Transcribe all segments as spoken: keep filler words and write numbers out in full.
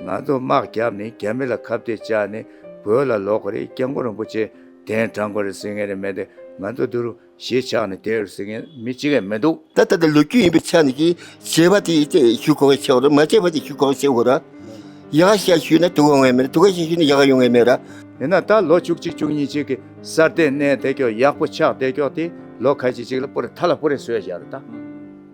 ང་ཚོ་དམག་བརྒྱབ་ནས་རྒྱ་མི་ལ་ཁ་གཏད་བཅག་ནས་བོད་ལ་ལོག་དགོས་རེད། སྐྱབས་མགོན་རིན་པོ་ཆེ་གདན་དྲངས་དགོས་རེད་ཟེར་མཁན་རེད། མེད་དེ་ང་ཚོ་འདི་རུ་གཞིས་ཆགས་ནས་བསྡད་རེད་ཟེར་མཁན་མི་གཅིག་ཡང་མི་འདུག་ད་ལྟ་དེ་ལོ་རྒྱུས་ཡིན་པའི་ཆ་ནས་ཀྱི་བྱས་པ་དེ་ཞུ་དགོས་ཀྱི་ཆགས་རེད། མ་བྱས་པ་དེ་ཞུ་དགོས་ཀྱི་ཆགས་རེད། ཡག་ཤ་ཞུས་ན་སྡུག་ག་ཡོང་ཡ་མེད་རེད། སྡུག་ག་ཤ་ཞུས་ན་ཡག་ག་ཡོང་ཡ་མེད་རེད། ཡིན་ན་ད་ལོ་བཅུ་གཅིག་བཅུ་གཉིས་ཅིག་གི་སར་བསྡད་གནས་བསྡད་ཀྱོག་ཡག་པོ་ཆགས་བསྡད་ཀྱོག་དེ་ལོ་ཁ་ཤས་ཅིག་ལ་པུ་རེ་ཐ་ལ་པུ་རེ་བཟོས་བཞག་རེད་ད།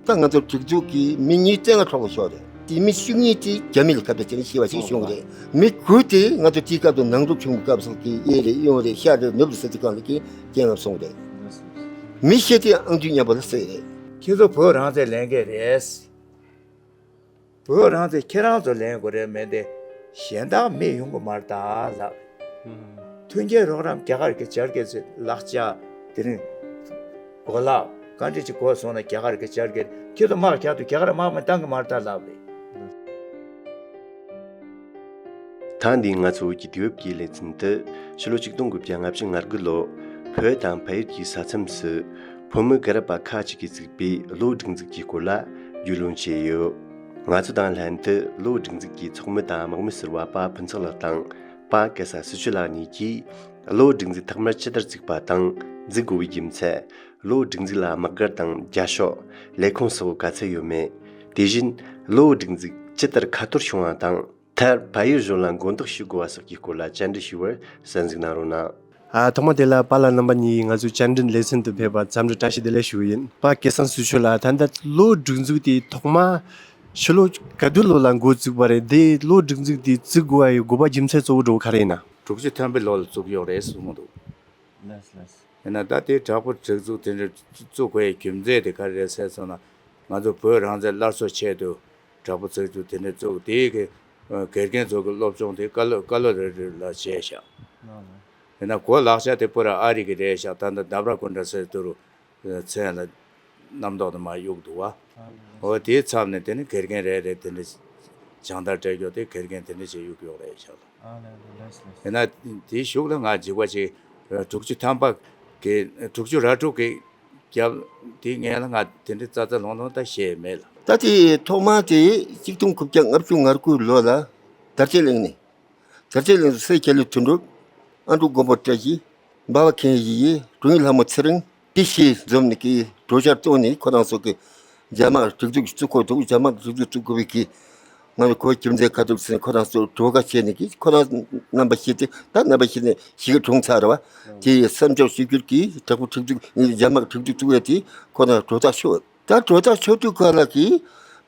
ད་ང་ཚོ་སྒྲིག་འཛུགས་ཀྱི་མི་གཉིས་བཙན་ལ་འཕྲོག་གི་ཤོག་རེད། དེ་མི་བཅུ་གཉིས་དེ་རྒྱ་མི་ལ་ཁ་གཏད་བྱས་ནས་ཤི་བ་ཞིག་བྱུང་རེད། མི་དགུ་དེ་ང་ཚོ་དེའི་སྐབས་དུ་ནང་འཁྲུག་བྱུང་བའི་སྐབས་སུ་གི་གཡས་རེད། གཡོན་རེད། ཤར་རེད། ནུབ་རེད་ཟེར་དུས་སྒང་ལ་གི་རྐྱེན་ངན་སོང་རེད། མི་བཤད་དེ་ཨང་དུས་མཉམ་པ་ལ་བསད་རེད། ཁྱེད་ཚོ་བོད་རང་བཙན་ལེན་གི་རེད། བོད་རང་བཙན་ཁྱེད་རང་ཚོ་ལེན་དགོས་རེད། མེད་དེ་གཞན་དག་མི་ཡོང་གི་མ་རེད་ད་ལབ། མཐུན་རྐྱེན་རོགས་རམ་རྒྱ་གར་གྱིས་བྱེད་ཀྱི་ཟེར། ལག་ཆ་དེ་རིང་གོ་ལག་ག་འདྲ་ཅིག་གོ་སོང་ན་རྒྱ་གར་གྱིས་བྱེད་ཀྱི། ཁྱེད་ཚོ་དམག་རྒྱག་དུས་རྒྱ་གར་དམག་མི་བཏང་གི་མ་རེད་ད་ལབ་རེད། ད་འདི་ང་ཚོ་བོད་ཀྱི་དུས་བབ་ཀྱི་ལེ་ཚན་དུ་ཕྱི་ལོ་ཆིག་སྟོང་དགུ་བརྒྱ་ལྔ་བཅུ་ང་དགུ་ལོ་བོད་དང་བལ་ཡུལ་གྱི་ས་མཚམས་སུ་བོད་མི་ག་ར་པ་ཁག་ཅིག་གིས་བཙུགས་པའི་བློ་སྒྲིག་འཛུགས་ཀྱི་སྐོར་ལ་རྒྱུས་ལོན་བྱས་ཡོད། ང་ཚོ་དང་ལྷན་དུ་བློ་སྒྲིག་འཛུགས་ཀྱི་ཚོགས་མི་དང་དམག་མི་ཟུར་པ་པ་ཕུན་ཚོགས་ལགས་དང་པ་གེ་སར་སི་ཆུ་ལགས་གཉིས་ཀྱིས་བློ་སྒྲིག་འཛུགས་ཐོག་མར་ཇི་ལྟར་བཙུགས་པ་དང་འཛུགས་དགོས་པའི་རྒྱུ་མཚན། བློ་སྒྲིག་འཛུགས་ལ་དམག་སྒར་དང་རྒྱབ་ཤོག་ལས་ཁུངས་སོགས་ག་ཚད་ཡོད་མེད། དེ་བཞིན་བློ་སྒྲིག་འཛུགས་ཇི་ལྟར་ཁ་གཏོར་བྱུང་བ་དང་། མཐར་བལ་ཡུལ་གཞུང་ལ་མགོ་འདོགས་ཞུ་དགོས་པ་སོགས་ཀྱི་སྐོར་ལ་བཅར་འདྲི་ཞུ་བར་གསན་གཟིགས་གནང་རོགས་གནང་། ཨ། ཐོག་མ་དེ་ལ་པཱ་ལགས་རྣམ་པ་གཉིས་ང་ཚོའི་བཅར་འདྲི་ལེ་ཚན་དུ་ཕེབས་པར་འཚམས་འདྲི་བཀྲ་ཤིས་བདེ་ལེགས་ཞུ་གི་ཡིན། པཱ་སྐལ་བཟང་སུ་ཆོས་ལགས། ད་ལྟ་བློ་སྒྲིག་འཛུགས་དེ་ཐོག་མ་ཕྱི་ལོ་ག་དུས་ལོ་ལ་འགོ་བཙུགས་པ་རེད། དེ་བློ་སྒྲིག་འཛུགས་དེ་བཙུགས་དགོས་པ་ཡི་དགོས་པ་རྒྱུ་མཚན་གཙོ་བོ་འདྲ་བོ་ག་རེ་ཡིན་ན། དྲུག་ཅུ་ཐམ་པའི་ལོ་ལ་བཙུགས་ཡོད་རེད་གསུང་གི་འདུག་ལགས་ལགས། ཡིན་ན་ད་ལྟའི་དྲག་པོ་སྒྲིག་འཛུགས་དེ་འདྲ་བཙུགས་དགོས་ཡའི་རྒྱུ་མཚན་དེ་ག་རེ་རེད་ཟེར་སོང་ན། ང་ཚོ་བོད་རང་བཙན་སླར་གསོ་ཆེད་དུ་དྲག་པོ་སྒྲིག་འཛུགས་དེ་འདྲ་བཙུགས། དེའི་གི་དགེ་རྒན་ཚོ་གི་སློབ་སྦྱོང་དེ་བཀའ་སློབ་བཀའ་སློབ་རེ་རེ་ལ་བྱས་ཤག་ཡིན་ན་གོ་ལག་ཆ་དེ་པུ་ར་ཨ་རི་གི་རེད་ཤག་ད་ལྟ་འདབས་ར་ཀུན་དྲ་ཟེར་དུ་རུ་མཚན་ལ་རྣམ་རྟོག་དུ་མ་གཡུག་འདུག་བ། འོ་དེའི་མཚམས་ནས་དེ་ནི་དགེ་རྒན་རེ་རེ་དེ་འདྲ་སྦྱང་བརྡར་སྤྲད་རྒྱུ་དེ་དགེ་རྒན་དེ་འདྲ་ཞིག་གཡུག་གི་ཡོད་རེད་ཤག་ཨ་ལས་ལས་ལས། ཡིན་ན་དེའི་གཞུག་ལ་ང་འཇིགས་པ་ཅིག་དྲུག་ཅུ་ཐམ་པ་གི་དྲུག་ཅུ་ར་དྲུག་གི་རྒྱབ་དེའི་སྔན་ལ་ང་དེ་འདྲའི་རྩ་རྩ་ལོང་ལོང་ད་བཤད་མེད་ལ། ད་དེ་ཐོག་མ་དེ་ཆིག་སྟོང་དགུ་བརྒྱ་ལྔ་བཅུ་ང་དགུ་ལོ་ལ་དར་རྒྱས་གླིང་ནས། དར་རྒྱས་གླིང་དུ་སྲས་སྐྱ་ལོའི་དོན་གྲུབ། ཨ་འབྲུག་མགོན་པོ་བཀྲ་ཤིས། འབའ་བ་མཁན་ཡེ་ཡེ། དྲུང་ཡིག་ལྷ་མོ་ཚེ་རིང་། དེ་ཞེས་འཛོམས་ནས་ཀྱི་གྲོས་འཆར་བཏོན་ནས་ཁོ་རང་ཚོ་གི་རྒྱ་དམག་སྒྲིག་འཛུགས་བཙུགས་དགོས་འདུག་རྒྱ་དམག་སྒྲིག་འཛུགས་བཙུགས་དགོས་པའི་གི་ང་ཚོ་གོ་རྒྱུ་མཚན་ཁ་ཐུག་ཟིན་ཁོ་རང་ཚོ་གྲོས་ཁ་བྱས་ནས་ཀྱི་ཁོ་རང་རྣམ་པ་ཤི་སྟེ་ད་རྣམ་པ་ཤི་ནས་ཞིག་གྲོངས་ཚར་བ། དེ་ཡི་བསམ་སྦྱོར་ཞིབ་འཇུག་གིས་དྲག་པོ་སྒྲིག་འཛུགས་རྒྱ་དམག་སྒྲིག་འཛུགས་བཙུགས་ཡ་དེ་ཁོ་རང་གྲོས་ཐག་ཆོད། ད་གྲོས་ཐག་ཆོད་དུས་ག་ལ་གི་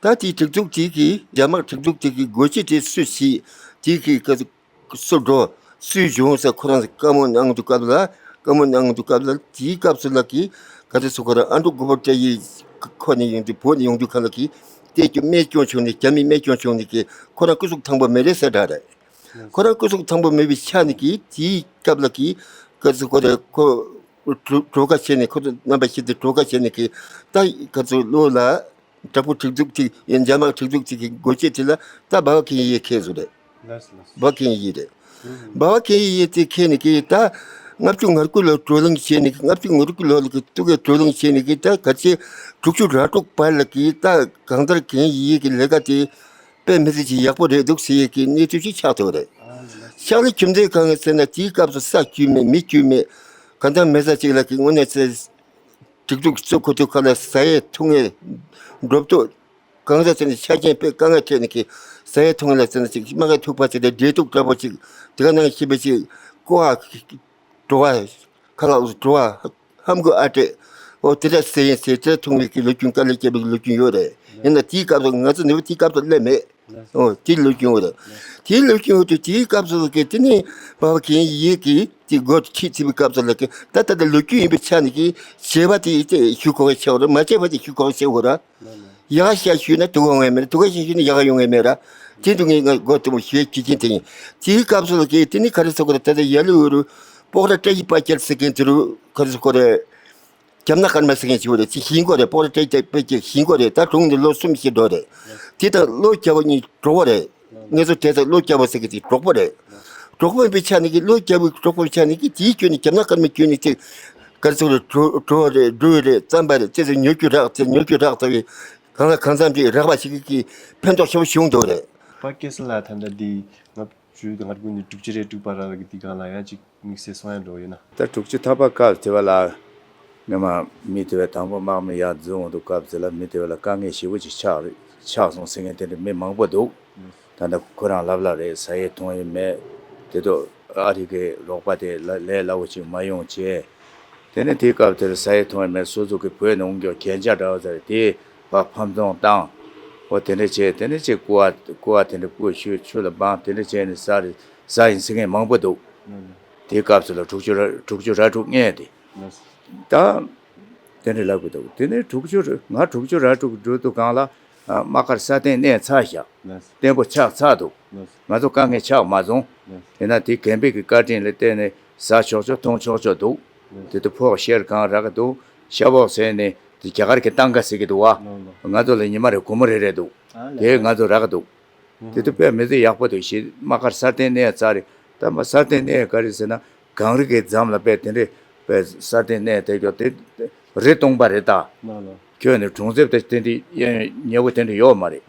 ད་དེའི་སྒྲིག་འཛུགས་དེ་གི་རྒྱ་དམག་སྒྲིག་འཛུགས་དེ་གི་འགོ་ཁྲིད་དེ་སུ་ཞིག་དེ་གི་ག་སུ་འགྲོ་སུས་བྱུང་ཟེར་ཁོ་རང་བཀའ་མོལ་གནང་དུས་སྐབས་ལ་བཀའ་མོལ་གནང་དུས་སྐབས་ལ་དེའི་སྐབས་སུ་ལ་གི་ག་ཚོད་སུ་ཁོ་རང་ཨ་འབྲུག་མགོན་པོ་བཀྲ་ཤིས་ཁོ་ནས་ཡོང་དུས་བོད་ནས་ཡོང་དུས་ག་ལ་གི་བལྟས་རྒྱུ་རྨས་སྐྱོན་བྱུང་ནས་རྒྱ་མི་རྨས་སྐྱོན་བྱུང་ནས་གི་ཁོ་རང་སྐུ་གཟུགས་ཐང་པོ་མེད་རེད་ཟེར་གྲགས་རེད། ཁོ་རང་སྐུ་གཟུགས་ཐང་པོ་མེད་པའི་ཆ་ནས་ཀྱི་དེའི་སྐབས་ལ་ཀྱི་ག་ཚོད་ཁོ་རེ་ཁོ་གྲོ་གྲོ་ཁ་བྱས་ནས་ཁོ་ཚོ་རྣམ་པ་ཤི་དེ་གྲོ་ཁ་བྱས་ནས་ཀྱི་ད་ག་ཚོད་ལོ་ལ་དྲག་པོ་སྒྲིག་འཛུགས་དེ་རྒྱ་དམག་སྒྲིག་འཛུགས་དེ་གི་འགོ་བྱེད་དེ་ལ་ད་འབའ་བ་མཁན་ཡེ་ཁེལ་སོང་རེད། ལགས་ལགས། འབའ་མཁན་ཡེ་རེད། འབའ་བ་མཁན་ཡེ་དེ་ཁེལ་ནས་ཀྱི་ད་ལྔ་བཅུ་ང་དགུ་ལོ་བགྲོ་གླེང་བྱས་ནས་ཀྱི་ལྔ་བཅུ་ང་དགུ་ལོ་ལ་ཀྱི་ཏུ་གེ་བགྲོ་གླེང་བྱས་ནས་ཀྱི་ད་ག་ཚོད་དྲུག་ཅུ་ར་དྲུག་བར་ལ་ཀྱི་ད་གང་ལྟར་མཁན་ཡེ་གི་ལས་ཀ་དེ། དཔེ་མི་སྲིད་ཀྱི་ཡག་པོ་རེད་འདུག་ཟེར་ཡས་ཀྱི་གནས་ཚུལ་ཞིག་ཆགས་ཐུབ་རེད། ཕྱག་ལས་རྒྱུ་མཚན་གང་ཡིན་ཟེར་ན་དེའི་སྐབས་སུ་ས་རྒྱུས་མེད་མི་རྒྱུས་མེད་གང་ལྟར་མེད་ས་ཅིག་ལ་ཀྱི་དངོས་གནས་ཚེ་སྒྲིག་འཛུགས་གཙོ་ཁོ་ཚོའི་ཁ་ལ་ཟ་ཡས་འཐུང་ཡས་འགྲོ་སྡོད་གང་ཟག་ཚོ་ནི་ཆ་རྐྱེན་དཔེ་དཀའ་ངལ་འཕྲད་ནས་ཀྱི་ཟ་ཡས་འཐུང་ཡས་ལ་ཟེར་ན་ཅིག་དམག་གི་ཐུག་པ་ཅིག་དང་འབྲེལ་གཏུག་འདྲ་པོ་ཅིག་དེ་ག་ནང་བཞིན་པ་ཅིག་ཀོ་ཨ། འགྲོ་བ། ཁ་ལག་འགྲོ་བ། ཧམ་གོ་ཨ་སྤྲད། འོ་དེ་འདྲ་ཟེར་ཡིན་ཟེར་དེ་འཐུང་བའི་གི་ལོ་རྒྱུན་དཀའ་ལས་བརྒྱབ་པའི་ལོ་རྒྱུན་ཡོད་རེད། ཡིན་ན་དེའི་སྐབས་སུ་ང་ཚོ་ནུས་པ་དེའི་སྐབས་སུ་སླེབས་མེད། འོ་དེའི་ལོ་རྒྱུན་ཡོད་རེད། དེའི་ལོ་རྒྱུན་ཡོད་དུས་དེའི་སྐབས་སུ་གི་དེ་ནི་འབའ་བ་མཁན་ཡེ་གི་དེ་འགོ་ཁྲིད་ཚིག་པའི་སྐབས་སུ་ལ་གི་ད་ལྟ་ད་ལོ་རྒྱུས་ཡིན་པའི་ཆ་ནས་གི་བྱས་པ་དེ་དེ་ཞུ་དགོས་ཀྱི་ཆགས་རེད། མ་བྱས་པ་དེ་ཞུ་དགོས་ཀྱི་ཆགས་རེད། ཡག་ཤ་ཞུས་ན་སྡུག་ག་ཡོང་ཡ་མེད། སྡུག་ག་ཤ་ཞུས་ན་ཡག་ག་ཡོང་ཡ་མེད་ར། དེ་འདུག་ངས་ང་གོ་དུ་མོ་ཞུ་ཡ་ཁྱི་ཁྱི་དེ་ཡིན། དེའི་སྐབས་སུ་ལ་གི་དེ་ནི་ག་རེ་ཟེར་དགོས་རེད། ད་ལྟ་ཡ་ལི་འུ་རུ་སྤོག་ར་བཀྲ་ཤིས་དཔལ་རྒྱལ་ཟེར་མཁན་དེ་རུ་ག་རེ་ཟེར་དགོས་རེད། རྒྱབ་ན་སྐར་མ་ཟེར་མཁན་ཞིག་ཡོད་རེད། ཅིག་ཤེས་ཀྱི་ཡོད་རེད། སྤོག་ར་བཀྲ་ཤིས་དཔལ་རྒྱལ་ཤེས་ཀྱི་ཡོད་རེད། ད་གྲོངས་ནས་ལོ་གསུམ་བཞི་འགྲོ་རེད། དེ་དང་ལོ་རྒྱལ་པོ་གཉིས་གྲོགས་པོ་རེད། ངེད་ཚོ་དེ་ཚོ་ལོ་རྒྱལ་པོ་ཟེར་གི་དེ་གྲོགས་པོ་རེད། གྲོགས་པོ་ཡིན་པའི་ཆ་ནས་ཀྱི་ལོ་རྒྱལ་པོའི་གྲོགས་པོའི་ཆ་ནས་ཀྱི་དེའི་སྐྱོན་ནི་རྒྱབ་ན་སྐར་མའི་སྐྱོན་ནི་དེ་ག་ཚོད་རེད། གྲོ་གྲོ་རེད། འབྲུ་རེད། རྩམ་པ་རེད། དེ་ཚོ་ཉོ་རྒྱུ་རག་དེ་ཉོ་རྒྱུ་རག་ཚ་བའི་གང་ལ་གང་འཚམ་ཅིག་རག་པ་ཞིག་གི་ཕན་ཐོགས་ཆེན་པོ་བྱུང་འདུག་རེད། པ་སྐལ་བཟང་ལགས། ད་ལྟ་འདི་ལྔ་བཅུ་ང་དགུ་ནས་དྲུག་ཅུ་རེ་དྲུག་བར་ལ་གི་འདི་སྒང་ལ་ཡང་ཅིག་དམིགས་བསལ་གསུང་ཡ་འགྲོ་ཡོད་ན། ད་དྲུག་ཅུ་ཐམ་པ་སྐབས་དེ་བ་ལ་ངས་མ་མི་དེ་བས་དང་པོ་དམག་མི་ཡར་འཛུལ་འོང་དུས་སྐབས་དེ་ལ་མི་དེ་བས་ལ་དཀའ་ངལ་ཞེ་པོ་ཅིག་ཆགས་རེད། ཆགས་སོང་ཟེར་མཁན་དེ་འདྲ་མི་མང་པོ་འདུག། ད་ལྟ་ཁོ་རང་ལབ་ལབ་རེད། ཟ་ཡས་འཐུང་ཡས་མེད། དེ་དུས་ཨ་རི་གི་རོགས་པ་དེ་ལ་ལས་སླ་བོ་ཅིག་མ་ཡོང་བྱས། དེ་ནས་དེའི་སྐབས་དེར་ཟ་ཡས་འཐུང་ཡས་མེད། སོ་སོ་གི་བོད་ནས་འོང་རྒྱུ་གན་རྒྱ་འདྲ་བ་ཟེར་དེ་ཕར་ཕམ་ཚོང་བཏང་། འོ་དེ་འདྲ་བྱས། དེ་འདྲ་བྱས་སྐུ་བ་སྐུ་བ་དེ་འདྲ་སྐུ་ཆུ་ཆུ་ལ་སྦངས། དེ་འདྲ་བྱས་ནས་ཟ་རེད། ཟ་ཡིན་ཟེར་མཁན་མང་པོ་འདུག། དེའི་སྐབས་སུ་ལ་དྲུག་ཅུ་ར་དྲུག་ཅུ་ར་དྲུག་ངེས་ཏེ། ད་དེ་འདྲ་ལབ་གི་འདུག། དེ་ནས་དྲུག་ཅུ་ར་ང་དྲུག་ཅུ་ར་དྲུག་འགྲོ་དུས་སྒང་ལ་ཨ་དམག་སྒར་སྲ་བརྟན་གནས་ཚར་བཞག། བརྟན་པོ་ཆགས་ཚར་འདུག། ང་ཚོ་དཀའ་ངལ་ཆགས་མ་སོང་། དེས་ན་དེ་རྒན་པའི་གི་བཀའ་དྲིན་ལ་བརྟེན་ནས་ཟ་ཆོག་ཆོག་འཐུང་ཆོག་ཆོག་འདུག། དེ་དུས་ཕོགས་ཤེར་གང་རག་གི་འདུག། ཤ་བོག་ཟེར་ནས་དེ་རྒྱ་གར་གྱི་ཏང་ཀ་ཟེར་གི་འདུག་བ། ང་ཚོ་ལ་ཉི་མ་རེ་སྒོར་མོ་རེ་རེ་འདུག། དེ་ང་ཚོ་རག་གི་འདུག། དེ་དུས་དཔེ་མི་ཚེ་ཡག་པོ་འདུག་ཞེས་དམག་སྒར་སྲ་བརྟན་གནས་ཚར་རེད། ད་མ་སྲ་བརྟན་གནས་ག་རེ་ཟེར་ན་གངས་རི་གི་འཛམ་ལ་དཔེ་དེ་འདྲས་དཔེ་སྲ་བརྟན་གནས་དེ་སྐྱོ་དེ་རི་སྟོང་པ་རེད་ད། ཁྱོད་ནི་གྲོང་གསེབ་དེ་དེ་འདྲས་ཉེ་བོ་དེ་འདྲས་ཡོད་མ་རེད།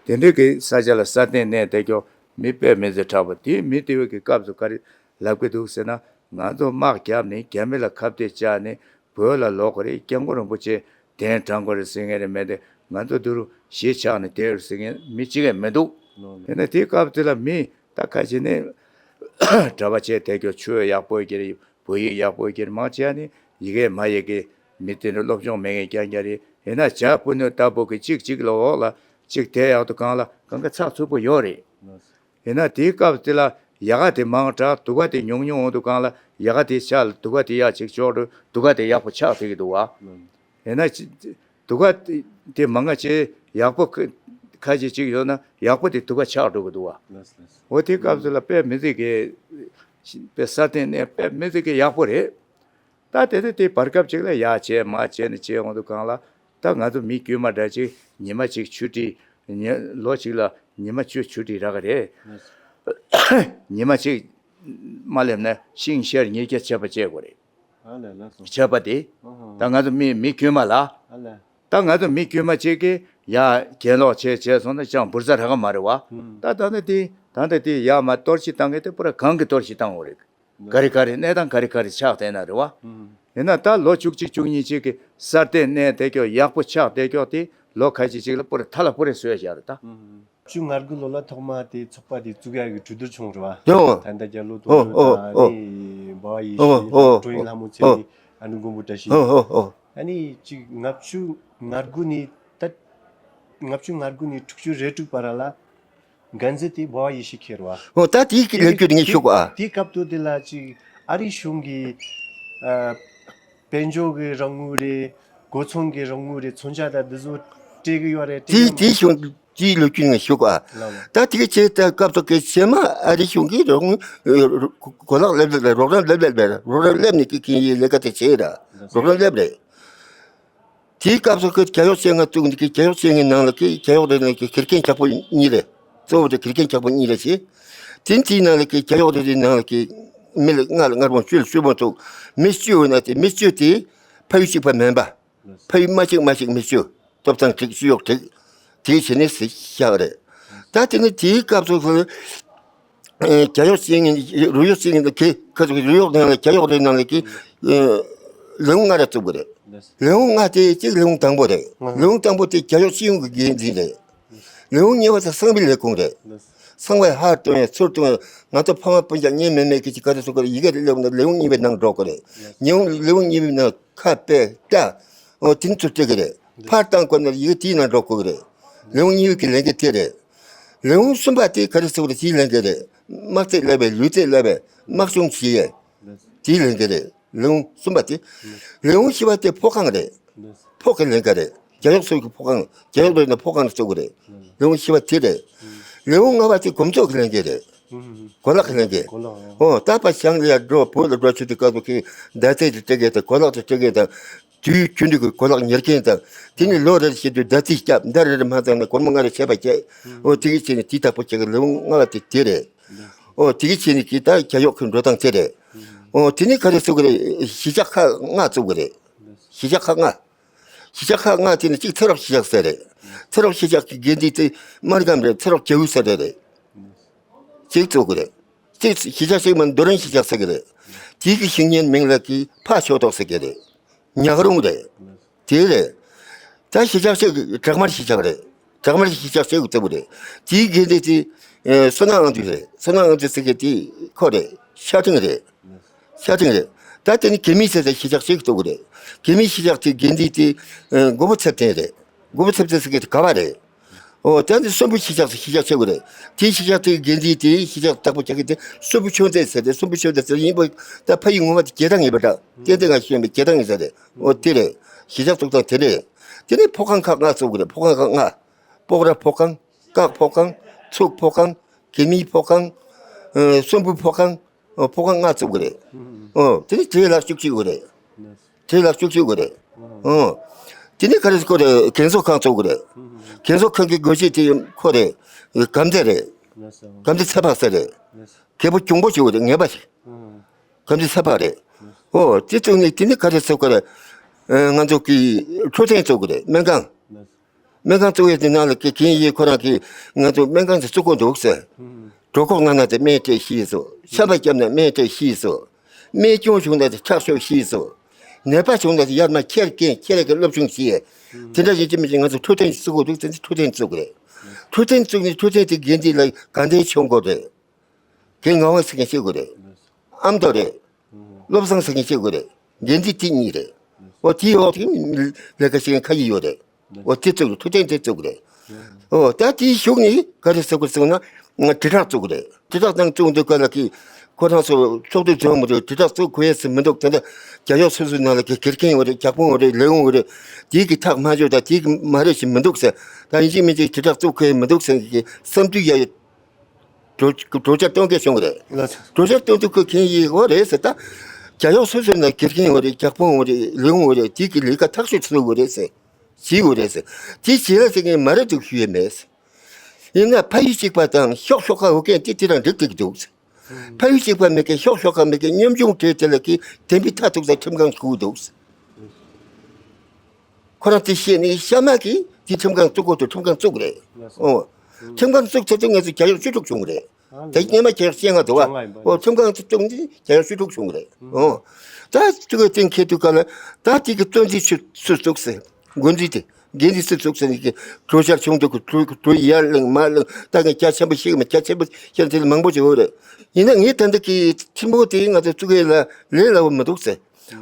དེ་འདྲས་ཀྱི་ས་ཆ་ལ་སྲ་བརྟན་གནས་དེ་སྐྱོ་མི་དཔེ་མི་ཚེ་དྲག་པོ་དེ། མི་དེ་བས་ཀྱི་སྐབས་སུ་ག་རེ་ལབ་ཀྱི་འདུག་ཟེར་ན། ང་ཚོ་དམག་བརྒྱབ་ནས་རྒྱ་མི་ལ་ཁ་གཏད་བཅག་ནས་བོད་ལ་ལོག་དགོས་རེད། སྐྱབས་མགོན་རིན་པོ་ཆེ་གདན་དྲངས་དགོས་རེད་ཟེར་མཁན་རེད་མེད་དེ། ང་ཚོ་འདི་རུ་གཞིས་ཆགས་ནས་བསྡད་རེད་ཟེར་མཁན་མི་གཅིག་ཡང་མི་འདུག། ཡིན་ན་དེའི་སྐབས་དེ་ལ་མི་ད་ཁ་ཅིག་ནས་གྲྭ་པ་བྱས་དེ་སྐྱོ་ཆོས་ཡག་པོ་ཡོད་ཀྱི་རེད། བོད་ཡིག་ཡག་པོ་ཡོད་ཀྱི་རེད། མང་ཆེ་བ་ནི་ཡི་གེ་མ་ཡི་གེ་མི་དེ་འདྲ་སློབ་སྦྱོང་མེད་མཁན་རྐྱང་རྐྱང་རེད། ཡིན་ན་བྱ་སྤུ་སྣོད་ལྟ་བུ་གི་གཅིག་གཅིག་ལ་འོག་ལ་གཅིག་དེ་ཡག་ཏུ་གང་ལ་གང་ག་ཚགས་ཚུད་པོ་ཡོད་རེད། ཡིན་ན་དེའི་སྐབས་དེ་ལ་ཡ་ག་དེ་མང་དྲགས་དུ་ག་དེ་ཉུང་ཉུང་འོང་དུས་སྒང་ལ་ཡ་ག་དེ་ཆགས་ལ་དུ་ག་དེ་ཡག་ཅིག་ཆགས་འགྲོ། དུ་ག་དེ་ཡག་པོ་ཆགས་བསྡད་ཀྱི་འདུག་བ། ཡིན་ན་ཅི་དུ་ག་དེ་མང་ང་ཅིག་ཡག་པོ་ཁ་ཁ་ཅིག་ཅིག་ཡོད་ན་ཡག་པོ་དེ་དུ་ག་ཆགས་འགྲོ་གི་འདུག་བ། འོ་དེའི་སྐབས་སུ་ལ་དཔེ་མི་སྲིད་ཀྱི་དཔེ་སྲ་བརྟན་གནས་དཔེ་མི་སྲིད་ཀྱི་ཡག་པོ་རེད། ད་དེ་དེ་དེ་བར་སྐབས་ཅིག་ལ་ཡ་བྱས་མ་བྱས་ནས་བྱས་འོང་དུས་སྒང་ལ་ད་ང་ཚོ་མི་དཀྱུས་མ་འདྲ་ཅིག་ཉི་མ་གཅིག་ཆུ་ཁྲིད། ཉི་ལོ་གཅིག་ལ་ཉི་མ་བཅུ་ཆུ་ཁྲིད་རག་གི་རེད། ཉི་མ་གཅིག་མ་སླེབས་ན་ཤིང་ཤར་ཉིས་བརྒྱ་ཆད་པ་བཅད་དགོས་རེད། ཨ་ལས་ལགས་སོ། ཆད་པ་དེ་ཨ་ཧ། ད་ང་ཚོ་མི་མི་དཀྱུས་མ་ལ། ཨ་ལས། ད་ང་ཚོ་མི་དཀྱུས་མ་གཅིག་གིས་ཡ་གྱེན་ལོག་བྱས་བྱས་སོང་ན་ཅང་འབུར་རྩ་རག་གི་མ་རེད་བ། ད་ད་ནི་དེ་ད་ལྟ་དེ་ཡ་མ་གཏོར་བཤིག་བཏང་མཁན་དེ་པུ་ར་གངས་ཀྱིས་གཏོར་བཤིག་བཏང་བ་རེད། ག་རེ་ག་རེ་གནས་སྟངས་ག་རེ་ག་རེ་ཆགས་བསྡད་ན་རེད་བ། ཡིན་ན་ད་ལོ་བཅུ་གཅིག་བཅུ་གཉིས་གཅིག་གི་སྲ་བརྟན་གནས་དེ་སྐྱོ་ཡག་པོ་ཆགས་བསྡད་སྐྱོ་དེ་ལོ་ཁ་ཤས་ཅིག་ལ་པུ་ར་ཐ་ལ་པུ་རེ་བཟོས་བཞག་རེད་ད། བཅུ་ང་དགུ་ལོ་ལ་ཐོག་མ་དེ་ཚོགས་པ་དེ་བཙུགས་ཡག་གི་གྲོས་བསྡུར་བྱུང་རེད་བ། ཡོ། ད་ལྟ་རྒྱ་ལོ་ཨོ་ཨོ་ཨོ། དང་ནི་འབའ་ཡེ་ཨོ་ཤེས་ཨོ་དང་ཀྲོ་ཡིན་ལྷ་མོ་ཚེ་ཨོ། རིང་ཨ་ནུ་མགོན་པོ་བཀྲ་ཤིས། ཨོ་ཨོ་ཨོ། ཨ་ནི་གཅིག་ལྔ་བཅུ་ང་དགུ་ནས་ད་ལྔ་བཅུ་ང་དགུ་ནས་དྲུག་ཅུ་རེ་དྲུག་བར་ལ་འགན་འཛིན་དེ་འབའ་བ་ཡེ་ཤེས་ཁེར་བ། ཨོ་ད་དེའི་གི་ལས་རྒྱུ་དེ་ངས་ཤོད་གོ་ཨ། དེའི་སྐབས་དུ་དེ་ལ་ཅིག་ཨ་རིའི་གཞུང་གི་ཨ་དཔལ་འབྱོར་གི་རོགས་དངུལ་རེད། སྒོ་ཚང་གི་རོགས་དངུལ་རེད། མཚོན་ཆ་དང་འདི་ཚོ་སྤྲད་གི་ཡོད་རེད། སྤྲད་དེའི་གི་དེའི་གཞུང་དེའི་ལོ་རྒྱུས་ངས་ཤོད་གོ་ཨ། ལགས་ལགས། ད་དེ་གི་ཆེད་ད་སྐབས་དུ་གི་ཕྱེ་མ་ཨ་རིའི་གཞུང་གི་རོགས་དངུལ་གོ་ལག་ལེབ་ལེབ་རོགས་རམ་ལེབ་ལེབ་རེད། རོགས་རམ་ལེབ་ནས་གི་གི་ཡི་ལས་ཀ་དེ་བྱེད་ར་རོགས་རམ་ལེབ་རེད། དེའི་སྐབས་སུ་ཁོས་རྒྱ་གཡོག་བྱེད་མཁན་བཙུགས་འདུག་གི། རྒྱ་གཡོག་བྱེད་མཁན་ནང་ལ་གི་རྒྱ་གཡོག་རེ་ནང་གི་དགེ་རྒན་ཞག་པོ་གཉིས་རེད། གཙོ་བོ་དེ་དགེ་རྒན་ཞག་པོ་གཉིས་རེད་ཞེས། དེ་དེའི་ནང་ལ་གི་རྒྱ་གཡོག་རེ་རེའི་ནང་ལ་གི་མི་ལ་ལྔ་ལ་ལྔ་རུ་བཅུ་ལ་བཅུ་མ་ཐུག། མི་བཅུ་ཡོད་ན་དེ་མི་བཅུ་དེ་ཕ་ཡུལ་གཅིག་པ་མིན་པ། ཕ་ཡུལ་མ་གཅིག་མ་གཅིག་མི་བཅུ། ཐོབ་ཐང་འགྲིག་སྤྱི་གཡོག་འགྲིག། དེའི་ཆེད་ནས་ཟེར་བཞག་རེད། ད་དེ་ནི་དེའི་སྐབས་སུ་ཁོ་རྒྱ་གཡོག་བྱེད་མཁན་རུ་གཡོག་བྱེད་མཁན་དང་གི་ཁ་ཚུགས་རུ་གཡོག་ནང་ལ་རྒྱ་གཡོག་རེ་ནང་ལ་གི་ལས་ཁུངས་ལྔ་རེ་བཙུགས་པ་རེད། ལས་ཁུངས་ལྔ་དེ་གཅིག་ལས་ཁུངས་དང་པོ་རེད། ལས་ཁུངས་དང་པོ་དེ་རྒྱ་གཡོག་སྤྱི་ཡོངས་ཀྱི་འགན་འཛིན་རེད། ལས་ཁུངས་གཉིས་པ་དེ་གསང་བའི་ལས་ཁུངས་རེད། གསང་བའི་ཧར་གཏོང་ཡ་ཚུར་གཏོང་ཡ་ང་ཚོ་ཕ་མ་སྤུན་ཀྱག་གཉེན་མེད་མེད་ཀྱི་ཅིག་ག་རེ་ཚུགས་ཀྱི་རེད། ཡི་གེ་རེ་སླེབས་ན་ལས་ཁུངས་གཉིས་པའི་ནང་འགྲོ་གི་རེད། ཉེ་ཁུངས་ལས་ཁུངས་གཉིས་པའི་ནང་ཁ་དཔེ་ལྟ། འོ་དེ་ནི་ཚུར་སྤྲད་ཀྱི་རེད། ཕར་བཏང་དགོས་ན་ཡི་གེ་དེའི་ནང་འགྲོ་དགོས་ཀྱི་རེད། ལས་ཁུངས་གཉིས་པའི་གི་ལས་འགན་དེ་རེད། ལས་ཁུངས་གསུམ་པ་དེ་ག་རེ་ཟེར་བ་རེད། དེའི་ལས་འགན་རེད། དམག་རྩེད་སླེབས་པའི་ལུས་རྩེད་སླེབས་པའི་དམག་སྦྱོང་བྱེད་ཡས་དེའི་ལས་འགན་རེད། ལས་ཁུངས་གསུམ་པ་དེ། ལས་ཁུངས་བཞི་པ་དེ་ཕོ་ཁང་རེད། ཕོ་གི་ལས་འགན་རེད། རྒྱ་གཡོག་ཚོ་གི་ཕོ་ཁང་རྒྱ་གཡོག་རེད་ན་ཕོ་ཁང་ནས་བཙུགས་ཀྱི་རེད། ལས་ཁུངས་བཞི་པ་དེ་རེད། ལས་ཁུངས་ལྔ་པ་དེ་གོམས་ཚོགས་ཀྱི་ལས་འགན་རེད། གོ་ལག་གི་ལས་འགན། གོ་ལག་ཨོ་ད་ཕར་ཞང་ལ་ཡར་འགྲོ་བོད་ལ་འགྲོ་ཆུ་དུས་སྐབས་སུ་ཁོས་ཟླ་ཚེས་དེ་སྤྲད་མཁན་དང་གོ་ལག་དེ་སྤྲད་མཁན་དང་། དུས་རྒྱུན་དུ་གི་གོ་ལག་ཉར་མཁན་དང་། དེ་ནས་ལོ་རེར་བྱེད་དུས་ཟླ་རྩིས་བརྒྱབ། ཟླ་རེ་རེ་མ་ཚང་ན་སྒོར་མོ་ལྔ་རེ་བྱས་པ་བྱས། ཨོ་དེ་གི་ཆེད་ནས་དེ་དག་པོ་བྱེད་གི། ལས་ཁུངས་ལྔ་པ་དེ་དེ་རེད། ཨོ་དེ་གི་ཆེད་ནས་གི་ད་རྒྱ་གཡོག་གི་འགྲོ་སྟངས་དེ་རེད། ཨོ་དེ་ནས་ག་རེ་བཙུགས་གི་རེད། གཞིས་ཆགས་ཁག་ལྔ་བཙུགས་གི་རེད། གཞིས་ཆགས་ཁག་ལྔ། གཞིས་ཆགས་ཁག་ལྔ་དེ་ནི་གཅིག་ཚེ་རབས་གཞིས་ཆགས་ཟེར་རེད། ཚེ་རབས་གཞིས་ཆགས་ཀྱི་འགན་འཛིན་དེ་སྨར་ཁམས་རེད། ཚེ་རབས་རྒྱལ་ཡུལ་ཟེར་རེད་རེད། དེ་བཙུགས་དགོས་རེད། གཅིག་གཞིས་ཆགས་ཤིག་མིན་རྡོ་རིང་གཞིས་ཆགས་ཟེར་གི་རེད། དེའི་གི་ཞིང་ཉེན་མིང་ལ་གི་ཕ་ཤོ་ཏོག་ཟེར་གི་རེད། ཉག་རོང་རེད། དེ་རེད། ད་གཞིས་ཆགས་ཤིག་བྲག་དམར་གཞིས་ཆགས་རེད། བྲག་དམར་གཞིས་ཆགས་ཟེར་གི་བཙུགས་པ་རེད། དེའི་དགེ་འདུན་དེ་ཨེ་བསོད་ནམས་དབང་འདུས་རེད། བསོད་ནམས་དབང་འདུས་ཟེར་གི་དེ་ཁོ་རེད། ཤ་སྤྲིང་རེད། ཤ་སྤྲིང་རེད། ད་དེ་ནི་གེ་མི་ཟེར་ཏེ་གཞིས་ཆགས་ཤིག་བཙུགས་པ་རེད། གེ་མི་གཞིས་ཆགས་དེ་དགེ་འདུན་དེ་ཨེ་མགོན་པོ་ཚེ་བརྟན་རེད། མགོན་པོ་ཚེ་བརྟན་ཟེར་གི་དེ་ག་བ་རེད། ཨོ་ད་འདི་གསོན་པོ་གཞིས་ཆགས་སུ་གཞིས་ཆགས་ཆེ་བོ་རེད། དེའི་གཞིས་ཆགས་དེའི་དགེ་འདུན་དེའི་གཞིས་ཆགས་བདག་པོ་རྒྱག་གི་དེ་གསོན་པོ་ཆོས་མཛད་ཟེར་ཏེ། གསོན་པོ་ཆོས་མཛད་ཟེར་ཡིན་པ། ད་ཕ་ཡི་ངོ་མ་དེ་རྒྱལ་ཐང་ཡིན་པ་འདྲ། ཏན་ཏན་ང་ཤེས་པའི་རྒྱལ་ཐང་ཡིན་ས་རེད། ཨོ་དེ་རེད། གཞིས་ཆགས་བཙུགས་སྟངས་དེ་རེད། དེ་ནས་ཕོ་ཁང་ཁག་ལྔ་བཙུགས་དགོས་རེད། ཕོ་ཁང་ཁག་ལྔ། སྤོག་ར་ཕོ་ཁང་། སྐག་ཕོ་ཁང་། ཚུག་ཕོ་ཁང་། གེ་མི་ཕོ་ཁང་། ཨ་གསོན་པོ་ཕོ་ཁང་། ཨོ་ཕོ་ཁང་ལྔ་བཙུགས་དགོས་རེད། ཨོ་དེ་ནས་བྲེ་ལ་བཅུ་གཅིག་དགོས་རེད། དེ་ལ་བཅུ་གཅིག་དགོས་རེད། ཨོ། དེ་ནས་ག་རེ་ཟེར་དགོས་རེད། རྒན་གསོ་ཁང་བཙུགས་དགོས་རེད། རྒན་གསོ་ཁང་གི་སྒོ་འབྱེད་དེ་ཁོ་རེད། དགའ་ལྡན་རེད། དགའ་ལྡན་ཚ་བག་ཟེར་རེད། རྒད་པོ་གྱོང་པོ་བྱེད་དགོས་རེད། ངན་པ་ཞིག་དགའ་ལྡན་ཚ་བག་རེད། ཨོ་དེ་བཙུགས་ནས་དེ་ནས་ག་རེ་ཟེར་དགོས་རེད། ང་ཚོ་གི་འཕྲོད་བསྟེན་བཙུགས་དགོས་རེད། སྨན་ཁང་། སྨན་ཁང་བཙུགས་ཡས་དེ་ནང་ལ་གི་གན་ཡིག་ཁོ་རང་གིས་ང་ཚོ་སྨན་ཁང་ཞིག་བཙུགས་དགོས་འདུག་ཟེར། གྲོད་ཁོག་ན་ན་དེ་སྨན་སྤྲད་ཤེས་སོ། ཆམ་པ་བརྒྱབ་ན་སྨན་སྤྲད་ཤེས་སོ། རྨས་སྐྱོན་བྱུང་ན་དེ་ཁྲག་ཤོག་ཤེས་སོ། ནད་པ་བྱུང་ན་དེ་ཡར་མར་ཁྱེར་གན་ཁྱེར་གི་སློབ་སྦྱོང་བྱེད། དེ་འདྲ་ཡིན་གཅིག་མིན་གཅིག་ང་ཚོ་འཕྲོད་བསྟེན་བཙུགས་དགོས་འདུག་ཟེར་ཏེ་འཕྲོད་བསྟེན་བཙུགས་རེད། འཕྲོད་བསྟེན་བཙུགས་ནས་འཕྲོད་བསྟེན་དེ་དགེ་འདུན་ལ་དགའ་ལྡན་ཆོས་འཁོར་རེད། དེ་ངག་དབང་ཟེར་མཁན་ཤེས་དགོས་རེད། ཨ་མདོ་རེད། བློ་བཟང་ཟེར་མཁན་ཤེས་དགོས་རེད། འགན་འཛིན་དེ་གཉིས་རེད། འོ་དེའི་འོག་དེ་ལས་ཀ་བྱེད་མཁན་ཁ་ཡི་ཡོད་རེད། འོ་དེ་བཙུགས་འཕྲོད་བསྟེན་དེ་བཙུགས་རེད། འོ་ད་དེའི་གཞུག་ནས་ག་རེ་ཟེར་དགོས་ཟེར་ན་དྲིལ་བསྒྲགས་བཙུགས་རེད། དྲིལ་བསྒྲགས་དང་བཙུགས་འདུག་ག་ལ་གི་ཁོ་རང་ཚོ་ཚོགས་འདུ་འཛོམས་རེད། དྲིལ་བསྒྲགས་བཙུགས་དགོས་ཡས་ཟེར་མི་འདུག་དེ་འདྲ་རྒྱ་ཡོག་སོ་སོའི་ནང་ལ་གི་དགེ་རྒན་ཡོད་རེད། ཇག་དཔོན་ཡོད་རེད། ལས་ཁུངས་ཡོད་རེད། དེའི་གི་ཐག་མ་ཆོད། ད་དེའི་གི་མ་རེད་ཞེས་མི་འདུག་ཟེར། ད་ཡིན་གཅིག་མིན་གཅིག་དྲིལ་བསྒྲགས་བཙུགས་དགོས་ཡས་མི་འདུག་ཟེར་གི་བསམ་ཚུལ་ཡ་ཡོད། གྲོས་གྲོས་འཆར་གཏོང་མཁན་བྱུང་བ་རེད། ལགས་སོ། གྲོས་འཆར་གཏོང་དུས་ཁོས་མཁྱེན་ཡིན་འོ་རེད་ཟེར། ད་རྒྱ་ཡོག་སོ་སོའི་ནང་དགེ་རྒན་འོ་རེད། ཇག་དཔོན་འོ་རེད། ལས་ཁུངས་འོ་རེད། དེ་གི་ལས་ཀ་ཐག་གཅོད་བྱེད་དགོས་རེད་ཟེར། བྱེད་དགོས་རེད་ཟེར། དེ་བྱེད་ལ་ཟེར་མཁན་མ་རེད་འདུག་ཞུ་ཡས་མེད་ཟེར། ཡིན་ན་ཕ་ཡུལ་གཅིག་པ་དང་ཤོག་ཤོག་ཁག་འོ་མཁན་དེ་དེ་རང་འགྲིག་འགྲིག་འདུག་ཟེར། ཕ་ཡུལ་གཅིག་པ་མེད་མཁན་ཤོག་ཤོག་ཁག་མེད་མཁན་ཉམ་ཆུང་གྲས་དེ་ལ་གི་བདེན་པའི་མཐའ་ཐུག་ས་ཁྲིམས་ཁང་ཞུགས་འདུག་ཟེར། ཁོ་རང་དེ་ཤེས་ནས་གཤའ་མ་གིས་དེ་ཁྲིམས་ཁང་བཙུགས་དགོས་འདུག་ཁྲིམས་ཁང་བཙུགས་རེད། ལགས་སོ། ཨོ། ཁྲིམས་ཁང་བཙུགས་ཚར་དུས་ང་ཚོ་རྒྱ་ཡོག་བཅུ་དྲུག་བྱུང་རེད། ཨ་ད་སྔོན་མ་རྒྱ་ཡོག་བཅོ་ལྔ་འདུག་བ། བཅོ་ལྔ་ཡིན་པ། ཨོ་ཁྲིམས་ཁང་བཙུགས་ནས་རྒྱ་ཡོག་བཅུ་དྲུག་བྱུང་རེད། ཨོ། ད་དེ་ག་གཏན་འཁེལ་དུས་ག་ལ་ད་དེ་གི་གཙོ་འཛིན་ཆུ་སུ་བཙུགས་ཟེར། འགོ་འཛིན་དེ་འགན་འཛིན་སུ་བཙུགས་ཟེར་ནས་གི་གྲོས་འཆར་བྱུང་འདུག་གི་གྲོས་གྲོས་ཡར་ལེན་མར་ལེན་ད་ངས་རྒྱ་ཆེན་པོ་ཞིག་མ་རྒྱ་ཆེན་པོ་ཞིག་དེ་ལ་མང་པོ་བྱེད་འོ་རེད། ཡིན་ན་ངས་ད་འདི་གི་ཁྲིམས་དཔོན་དེ་ང་ཚོ་བཙུགས་ཡས་ལ་ལས་སླ་བོ་མི་འདུག་ཟེར།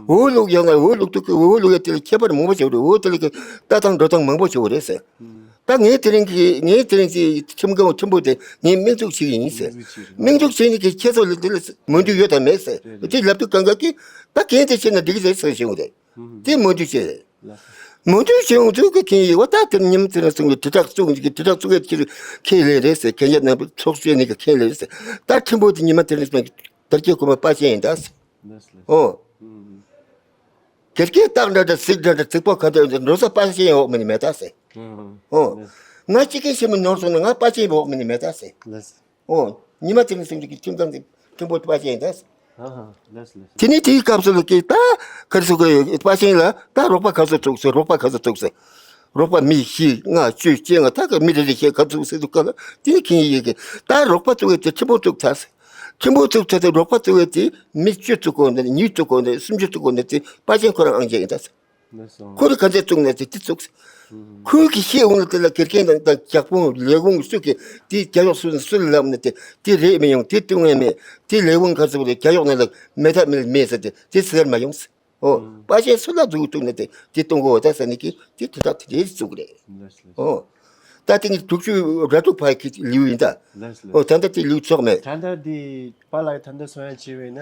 འོས་བླུགས་ཡང་ན་འོས་བླུགས་དུས་ཀྱི་འོས་བླུགས་ཡ་དེ་ལ་ཁྱད་པར་མང་པོ་བྱེད་རེད། འོས་དེ་ལ་གི་ལྟ་སྟངས་འགྲོ་སྟངས་མང་པོ་བྱེད་རེད་ཟེར། ད་ངས་དེ་རིང་གི་ངས་དེ་རིང་གི་ཁྲིམས་ཁང་ཁྲིམས་དཔོན་དེ་ངས་དམིགས་འཛུགས་བྱེད་ཀྱི་ཡིན་ཟེར། དམིགས་འཛུགས་བྱེད་ནི་གི་ཁྱེད་ཚོ་ལ་དེ་ལ་མོས་མཐུན་ཡོད་དམ་མེད་ཟེར། དེ་ལབ་དུས་གང་ག་གི་ད་གན་དེ་བྱས་ན་འགྲིག་གི་རེད་ཟེར་བྱུང་རེད། དེ་མོས་མཐུན་བྱས་རེད། མོས་མཐུན་བྱས་ཡོང་དུས་ཀྱི་གན་ཡིན་བ་ད་དེ་ཉི་མ་དེ་རིང་སོང་གི་དྲིལ་བསྒྲགས་བཙུགས་ཀྱི་དྲིལ་བསྒྲགས་བཙུགས་ཡ་དེ་ཁས་ལེན་རེད་ཟེར། གན་ཡ་རྣམ་པ་ཚོགས་བཅར་ནི་གི་ཁས་ལེན་རེད་ཟེར། ད་ཁྲིམས་དཔོན་དེ་ཉི་མ་དེ་རིང་སོང་གི་དར་རྒྱས་གོང་མ་པ་ཆེན་ཡིན་ད་ཟེར། ལགས་སོ། ཨོ། དགེ་རྒན་སྟག་འདྲ་འདྲ་གཟིག་འདྲ་འདྲ་གཟིག་པོ་ག་འདྲ་འདྲ་འགྲོ་ས་པ་ཆེན་འོག་མིན་མེད་ད་ཟེར། ཨོ། ང་གཅིག་གིས་ཤི་མི་ནོར་སོང་ན་ང་པ་ཆེན་འོག་མིན་མེད་ད་ཟེར། ལགས་སོ། ཨོ། ཉི་མ་དེ་ནས་སེམས་ཀྱི་ཁྲིམས་ཁང་གི་ཁྲིམས་དཔོན་པ་ཆེན་ད་ཟེར། ཨ་ཧ། ལགས་སོ་ལགས་སོ། དེ་ནས་དེའི་སྐབས་སུ་ལ་ཀི་ད་ག་རེ་ཟེར་དགོས་རེད། པ་ཆེན་ལ་ད་རོགས་པ་ག་ཚོད་བཙུགས་ཟེར། རོགས་པ་ག་ཚོད་བཙུགས་ཟེར། རོགས་པ་མི་བཞི་ལྔ་བཅུ་བཅོ་ལྔ་ད་ག་མི་རེ་རེ་བཞི་ག་བཙུགས་ཟེར་དུས་སྐབས་ལ་དེ་ནས་ཁེངས་ཡིག་གི་ད་རོགས་པ་བཙུགས་ཡས་དེ་ཁྲིམས་དཔོན་བཙུགས་ཚར་ཟེར། ཁྲིམས་དཔོན་བཙུགས་ཚར་དེ་རོགས་པ་བཙུགས་ཡས་དེ་མི་བཅུ་བཙུགས་དགོས་འདི་ཉིས་བཙུགས་དགོས་འདི་སུམ་ཅུ་བཙུགས་དགོས་འདི་དེ་པ་ཆེན་ཁོ་རང་ཨང་རྒྱས་ཡིན་ད་ཟེར། ལགས་སོ། ཁོ་རང་ག་ཚད་བཙུགས་ན་དེ་དེ་བཙུགས་ཟེར། ཁོས་གི་ཤེས་འོང་ན་དེ་ལ་དགེ་རྒན་དང་དང་ཇག་དཔོན་ལས་ཁུངས་སུ་གི་དེ་རྒྱ་ཡོག་སུ་སུ་ལ་ལབ་ན་དེ་དེ་རེད་མི་ཡོང་དེ་བཏུང་ངེས་མེད་དེ་ལས་ཁུངས་ག་ཚོད་རེད་རྒྱ་ཡོག་ནང་ལ་མེད་ཐབས་མེད་མེད་ཟེར་དེ་དེ་ཟེར་མ་ཡོང་ཟེར། ཨོ། ཨང་། པ་ཆེན་སུ་ལ་འཛུགས་ཐུབ་ན་དེ་དེ་གཏོང་གོ་ད་ཟེར་ནི་གི་དེ་དེ་དག་དེ་རེད་བཙུགས་རེད། ལགས་སོ། ཨོ། ད་དེ་ནི་དྲུག་ཅུ་ར་དྲུག་ཕ་གི་ལིའུ་ཡིན་ད། ལགས་སོ། ཨོ་ད་ལྟ་དེ་ལིའུ་ཚོགས་མེད། ད་ལྟ་དེ་པཱ་ལགས་ད་ལྟ་གསུང་ཡ་བྱས་པས་ན་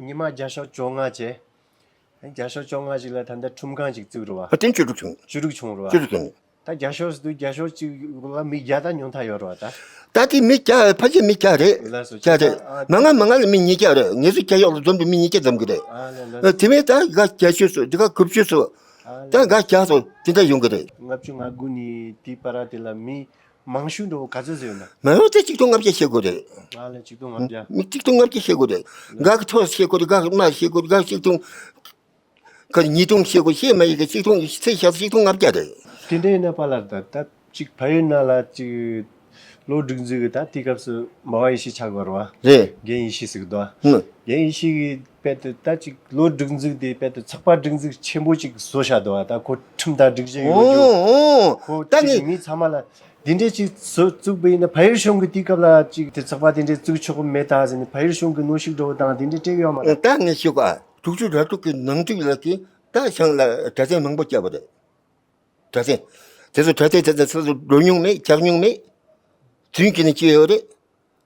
ཉི་མ་བརྒྱ་ཤོག་བཅོ་ལྔ་བྱས། བརྒྱ་ཤོག་བཅོ་ལྔ་ཞིག་ལ་ད་ལྟ་ཁྲིམས་ཁང་ཞིག་བཙུགས་རེད་བ། ཨ་དེ་བཅུ་དྲུག་བྱུང་། བཅུ་དྲུག་བྱུང་རེད་བ། བཅུ་དྲུག་བྱུང་། ད་བརྒྱ་ཤོག་ཟེར་དུས་བརྒྱ་ཤོག་གཅིག་ལ་མི་བརྒྱ་དང་ཉུང་མཐའ་ཡོད་རེད་བ་ད། ད་དེ་མི་བརྒྱ་ཕལ་ཆེར་མི་བརྒྱ་རེད། ལགས་སོ། བརྒྱ་རེད། ཨ་མང་ང་མང་ང་ལ་མི་ཉིས་བརྒྱ་རེད། ངེད་ཚོ་རྒྱ་ཡོག་ལ་འཛོམས་དུས་མི་ཉིས་བརྒྱ་འཛོམས་གི་རེད། ཨ་ལགས་ལགས། དེ་མིན་ད་ག་བརྒྱད་ཅུ་སོ་དེ་ག་དགུ་བཅུ་སོ། ཨ་ད་ལགས། ག་བརྒྱ་སོ་དེ་འདྲ་ཡོང་གི་རེད། ལྔ་བཅུ་ང་དགུ་ནས་དེའི་བར་དེ་ལ་མི་མང་ཤོས་འགྲོ་ག་ཚོད་ཟེར་ཡོད་ན། མང་ཤོས་དེ་ཆིག་སྟོང་ལྔ་བརྒྱ་བཤད་དགོས་རེད། ཨ་ལས་ཆིག་སྟོང་ལྔ་བརྒྱ། མི་ཆིག་སྟོང་ལྔ་བརྒྱ་བཤད་དགོས་རེད། འགའ་གི་ཐོག་བཤད་དགོས་རེད། འགའ་གི་དམའ་བཤད་དགོས་རེད། འགའ་གི་ཆིག་སྟོང་ག་ཉིས་སྟོང་བཤད་དགོས་བཤད་མ་ཡིན་གི་ཆིག་སྟོང་ཚེ་ཤག་ཆིག་སྟོང་ལྔ་བརྒྱ་རེད། དེ་འདྲ་ཡིན་ན་པཱ་ལགས་ད་ད་ཅིག་ཕ་ཡུལ་ནང་ལ་ཅིག་ བློ་སྒྲིག་འཛུགས་ཀྱི་ད་དེ་སྐབས་སུ་མ་བ་ཡེ་ཤེས་ཆགས་དགོས་རེད་བ། རེད། རྒན་ཡེ་ཤེས་ཟེར་གི་འདུག་བ། ཧུམ། རྒན་ཡེ་ཤེས་ཀྱིས་དཔེ་དེ་ད་ཅིག་བློ་སྒྲིག་འཛུགས་དེ་དཔེ་དེ་ཚགས་པར་སྒྲིག་འཛུགས་ཆེན་པོ་ཅིག་བཟོ་བཞག་འདུག་བ། ད་ཁོ་ཁྲིམས་དང་སྒྲིག་གཞི་ཡོད་རྒྱུ། ཨོ་ཨོ། ཁོ་ད་ཅིག་ངས་མི་ཚང་མ་ལ་འདི་འདྲས་ཅིག་བཟོ་བཙུགས་པ་ཡིན་ན་ཕ་ཡུལ་གཞུང་གི་དེ་སྐབས་ལ་ཅིག་དེ་ཚགས་པར་དེ་འདྲས་བཙུགས་ཆོག་གི་མེད་ད་ཟེར་ནས་ཕ་ཡུལ་གཞུང་གི་གནོན་ཤུགས་འདྲ་བོ་དང་དེ་འདྲས་སྤྲད་ཡོད་མ་རེད། ད་ངས་ཞུ་ག་དྲུག་ཅུ་རེ་དྲུག་གི་ནང་དུས་ལ་གི་ད་ཞང་ལ་གྲྭ་བཙུན་མང་པོ་བསྐྱབས་པ་རེད། གྲྭ་བཙུན། དེ་ཚོ་གྲྭ་བཙུན་དེ་ཚོ་སོ་སོ་འགྲོ་མྱོང་མེད་བཅར་མྱོང་མེད། རྫུན་གྱི་ནི་ཅི་ཡོད་རེད།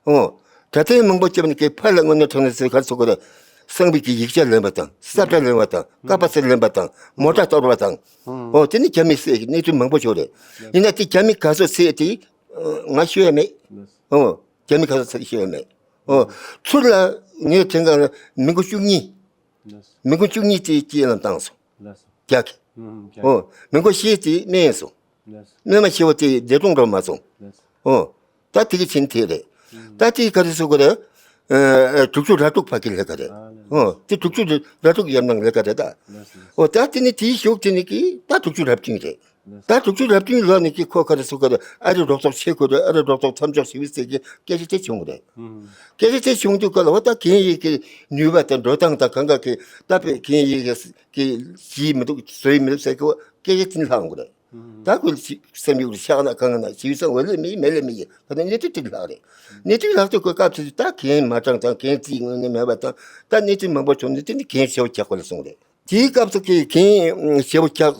ཨོ། གྲྭ་བཙུན་མང་པོ་བསྐྱབས་ནས་ཀྱི་ཕར་ལ་དངོས་གནས་དྲང་གནས་ཟེར་ག་རེ་ཟེར་དགོས་རེད། གསང་བའི་གི་ཡིག་ཆ་ལེན་པ་དང་ས་བཀྲ་ལེན་པ་དང་ཀ་པ་སེ་ལེན་པ་དང་མོ་ཊ་གཏོར་བ་དང་། ཨོ་དེ་ནི་རྒྱ་མི་སྲིད་ཀྱི་གནས་ཚུལ་མང་པོ་བྱུང་རེད། ཡིན་ན་དེ་རྒྱ་མི་ག་ཚོད་སྲིད་དེ་ང་ཤོད་ཡ་མེད། ཨོ་རྒྱ་མི་ག་ཚོད་སྲིད་ཤོད་ཡ་མེད། ཨོ་ཚུར་ལ་ངས་དྲན་ག་ལ་མི་མགོ་བཅུ་གཉིས། མི་མགོ་བཅུ་གཉིས་དེ་སྐྱེས་ལ་བཏང་སོང་། རྒྱ་གི་ཨོ། མི་མགོ་བཞི་དེ་སྨན་སོང་། སྨན་མ་ཤི་བ་དེ་བདེ་སྟོང་འགྲོ་མ་སོང་། ཨོ། ད་དེ་གི་ཕྱིན་དེ་རེད། ད་དེ་ག་རེ་ཟེར་དགོས་རེད། ཨ། དྲུག་ཅུ་རེ་དྲུག་ཕ་གི་ལས་ཀ་རེད། ཨོ། དེ་དྲུག་ཅུ་རེ་དྲུག་ཡར་ནང་ལས་ཀ་རེད་ད། ཨོ་ད་དེ་ནི་དེའི་ཞོགས་དེ་ནི་གི་ད་དྲུག་ཅུ་རེ་བདུན་རེད། ད་དྲུག་ཅུ་རེ་བདུན་ལོ་ནི་གི་ཁོ་ག་རེ་ཟེར་དགོས་རེད། ཨ་རི་རོགས་ཚོགས་བྱེད་དགོས་རེད། ཨ་རི་རོགས་ཚོགས་མཚམས་འཇོག་བྱེད་པའི་ཚེ་གི་སྐད་ཆ་དེ་བྱུང་རེད། སྐད་ཆ་དེ་བྱུང་དུས་ག་ལ་བ་ད་རྒན་ཡིག་གི་ནུས་པ་དང་འགྲོ་སྟངས་དང་གང་ག་གི་ད་དཔེ་རྒན་ཡིག་གི་གི་བྱེད་མི་འདུག་བཟོས་མི་འདུག་ཟེར་གི་སྐད་ཆ་དེ་ལྷག་འོང་གི་རེད། ད་ཁོའི་སེམས་ཡུག་ལ་ཤག་ན་གང་ན་ཞིག་སང་འོ་ལེ་མི་མེ་ལེ་མི་ཡི་ད་ནི་གནས་ཚུལ་དེ་ལྷག་རེད། གནས་ཚུལ་ལྷག་དུས་ཁོའི་སྐབས་སུ་ད་རྒན་མ་དྲངས་དང་རྒན་རྩིས་ངོས་ནས་མེད་པ་དང་ད་གནས་ཚུལ་མང་པོ་བྱུང་ནས་དེ་ནི་རྒན་ཞེ་བོ་རྒྱག་དགོས་ལ་སོང་རེད། དེའི་སྐབས་སུ་ཁོས་རྒན་ཞེ་བོ་རྒྱག་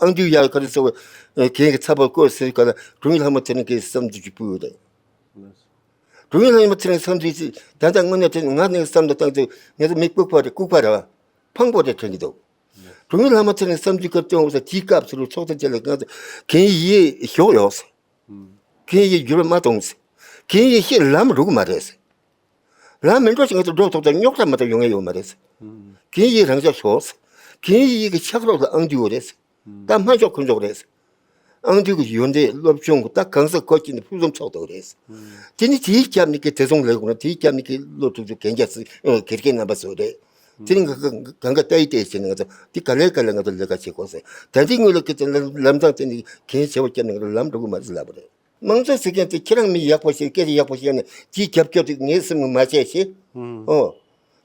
ཨང་དུས་ཡར་ག་རེ་ཟེར་བ་རྒན་གྱི་ཚབ་པ་བསྐོས་ཟེར་ག་ལ་དྲུང་ཡིག་ལྷ་མོ་ཚེ་རིང་གིས་བསམ་ཚུལ་ཅིག་ཕུལ་ཡོད་རེད། དྲུང་ཡིག་ལྷ་མོ་ཚེ་རིང་བསམ་ཚུལ་ཅིག་ད་ལྟ་དངོས་གནས་དྲན་ང་ནས་བསམ་བློ་བཏང་དུས་ང་ཚོ་མི་ལྐུགས་པ་རེད་ལྐུགས་པ་རེད་བ། ཕངས་པོ་རེད་དྲན་གྱི་འདུག་དྲུང་ཡིག་ལྷ་མོ་ཚེ་རིང་བསམ་ཚུལ་སྐབས་སྟོན་འོག་ས་དེའི་སྐབས་སུ་རུ་ཚོགས་ཐེངས་བཅས་ལ་ང་ཚོ་རྒན་ཡིག་ཞོག་ཡོད་ས། རྒན་ཡིག་འགྱུར་བ་མ་གཏོང་ས། རྒན་ཡིག་ཤེས་ལམ་རུག་མ་རེད་ས། ལམ་མི་འགྲོ་ཞིག་ང་ཚོ་འགྲོ་ཐུབ་ད་རྙོག་དྲ་མ་གཏོགས་ཡོང་ཡ་ཡོད་མ་རེད་ས། རྒན་ཡིག་རང་ཅག་ཞོག་ས། རྒན་ཡིག་གི་ཕྱག་རོགས་ལ་ཨང་དུ་ཡོད་རེད་ས། ད་སྨན་མཆོག་དཀོན་མཆོག་རེད། ཨང་དུས་ཀྱི་ཡོན་ཏན་སློབ་སྦྱོང་གི་ད་གང་ཟག་ཁོ་སྐྱིད་ནས་ཕུན་སུམ་ཚོགས་ཐུབ་རེད། དེ་ནི་དེའི་སྐྱབས་ནི་ཀྱི་དེ་སོང་ལས་དགོས་ན་དེའི་སྐྱབས་ནི་ཀྱི་བློ་ཐུབ་ཚུལ་གན་རྒྱ་སི་དགེ་རྒན་རྣམ་པ་ཚོ་རེད། དེ་ནི་གང་ག་ལྟ་ཡི་ལྟས་བྱས་ནས་ང་ཚོ་དེ་ག་ལེ་ག་ལེ་ང་ཚོ་ལས་ཀ་བྱེད་དགོས་ཟེར། ད་འདི་དངོས་ལ་ཀི་ལམ་སང་དེ་ནི་གན་བྱེད་པ་སྐྱབས་ནི་ང་ཚོ་ལམ་འགྲོ་གི་མ་རེད་ལབ་པ་རེད། དམངས་གཙོ་ཟེར་མཁན་དེ་ཁྱེད་རང་མི་ཡག་པོ་ཞིག་སྐད་ཆ་ཡག་པོ་བཤད་ནས་ཅིའི་རྒྱབ་སྐྱོར་དེ་ངའི་སེམས་ངོ་མ་བྱས་ཤེས། ཨོ།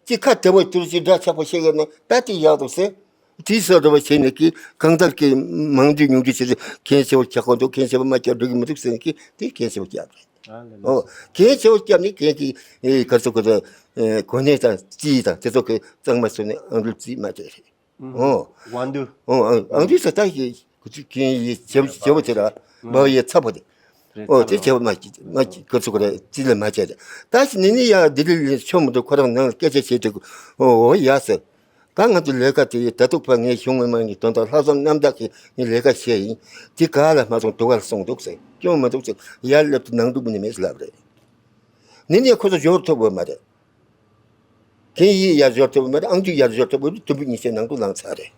ཅི་ཁ་བདེ་བོ་ཐུར་ཅི་འདྲ་ཆགས་པོ་བཤད་ཡོད་ན་ད་དེ་ཡག་འདུག་ཟེར། དེའི་སོ་འདྲ་བ་བྱས་ནས་ཀི་གང་ལྟར་གི་མང་འདུས་ཉུང་འདུས་བྱས་ཏེ་གན་ཆེ་བོ་རྒྱག་དགོས་འདུག་གན་ཆེ་བོ་མ་རྒྱག་འགྲིག་གི་མི་འདུག་ཟེར་ནས་ཀི་དེ་གན་ཆེ་བོ་རྒྱག་རེད། ཨོ། གན་ཆེ་བོ་རྒྱབ་ནས་གན་གི་ག་ཚོད་ག་ཚོད་གོ་གནས་དང་རྩིས་དང་དེ་ཚོ་གི་གཙང་མ་བཟོས་ནས་ཨང་རུ་རྩིས་མ་བྱས་རེད། ཨོ། ཝང་ཏུ། ཨོ་ཨང་ཨང་ཏུ་ས་ད་ཡི་གུ་ཚུ་གན་ཡི་བྱེ་བ་བྱེ་བ་དེ་ར་མ་བ་ཡི་ཚ་པོ་དེ། ཨོ་དེ་བྱེ་བ་མ་གི་མ་གི་གུ་ཚུ་གུ་ར་ཙི་ལ་མ་བྱས་དེ། ད་ཞི་ནི་ནི་ཡ་དི་ལི་ལི་ཆོ་མི་འདུག་ཁོ་རང་ནང་སྐད་ཆ་བྱེད་དུ། ཨོ་ཨོ་ཡ་ཟེར། ད་ང་ཚོ་ལས་ཀ་དེ་ཡི་ད་ཐུག་པ་ངས་གཞུང་མི་མང་གི་དོན་དག་ལྷག་བསམ་རྣམ་དག་གི་ངས་ལས་ཀ་བྱས་ཡིན། དེ་ག་ལ་མ་སོང་དུ་ག་ལ་སོང་འདུག་ཟེར་སྐྱོན་མི་འདུག་ཟེར་ཡར་སླེབས་དུ་ནང་འདུག་མི་ནི་མེད་ཟེར་ལབ་རེད། ནི་ནི་ཁོ་ཚོ་འབྱོར་ཐུབ་བོ་མ་རེད། གན་ཡིག་ཡར་འབྱོར་ཐུབ་མ་རེད། ཨང་ཅིག་ཡར་འབྱོར་ཐུབ་མ་རེད། དུམ་བུ་གཉིས་ཆེ་ནང་དུ་ལངས་ཚར་རེད།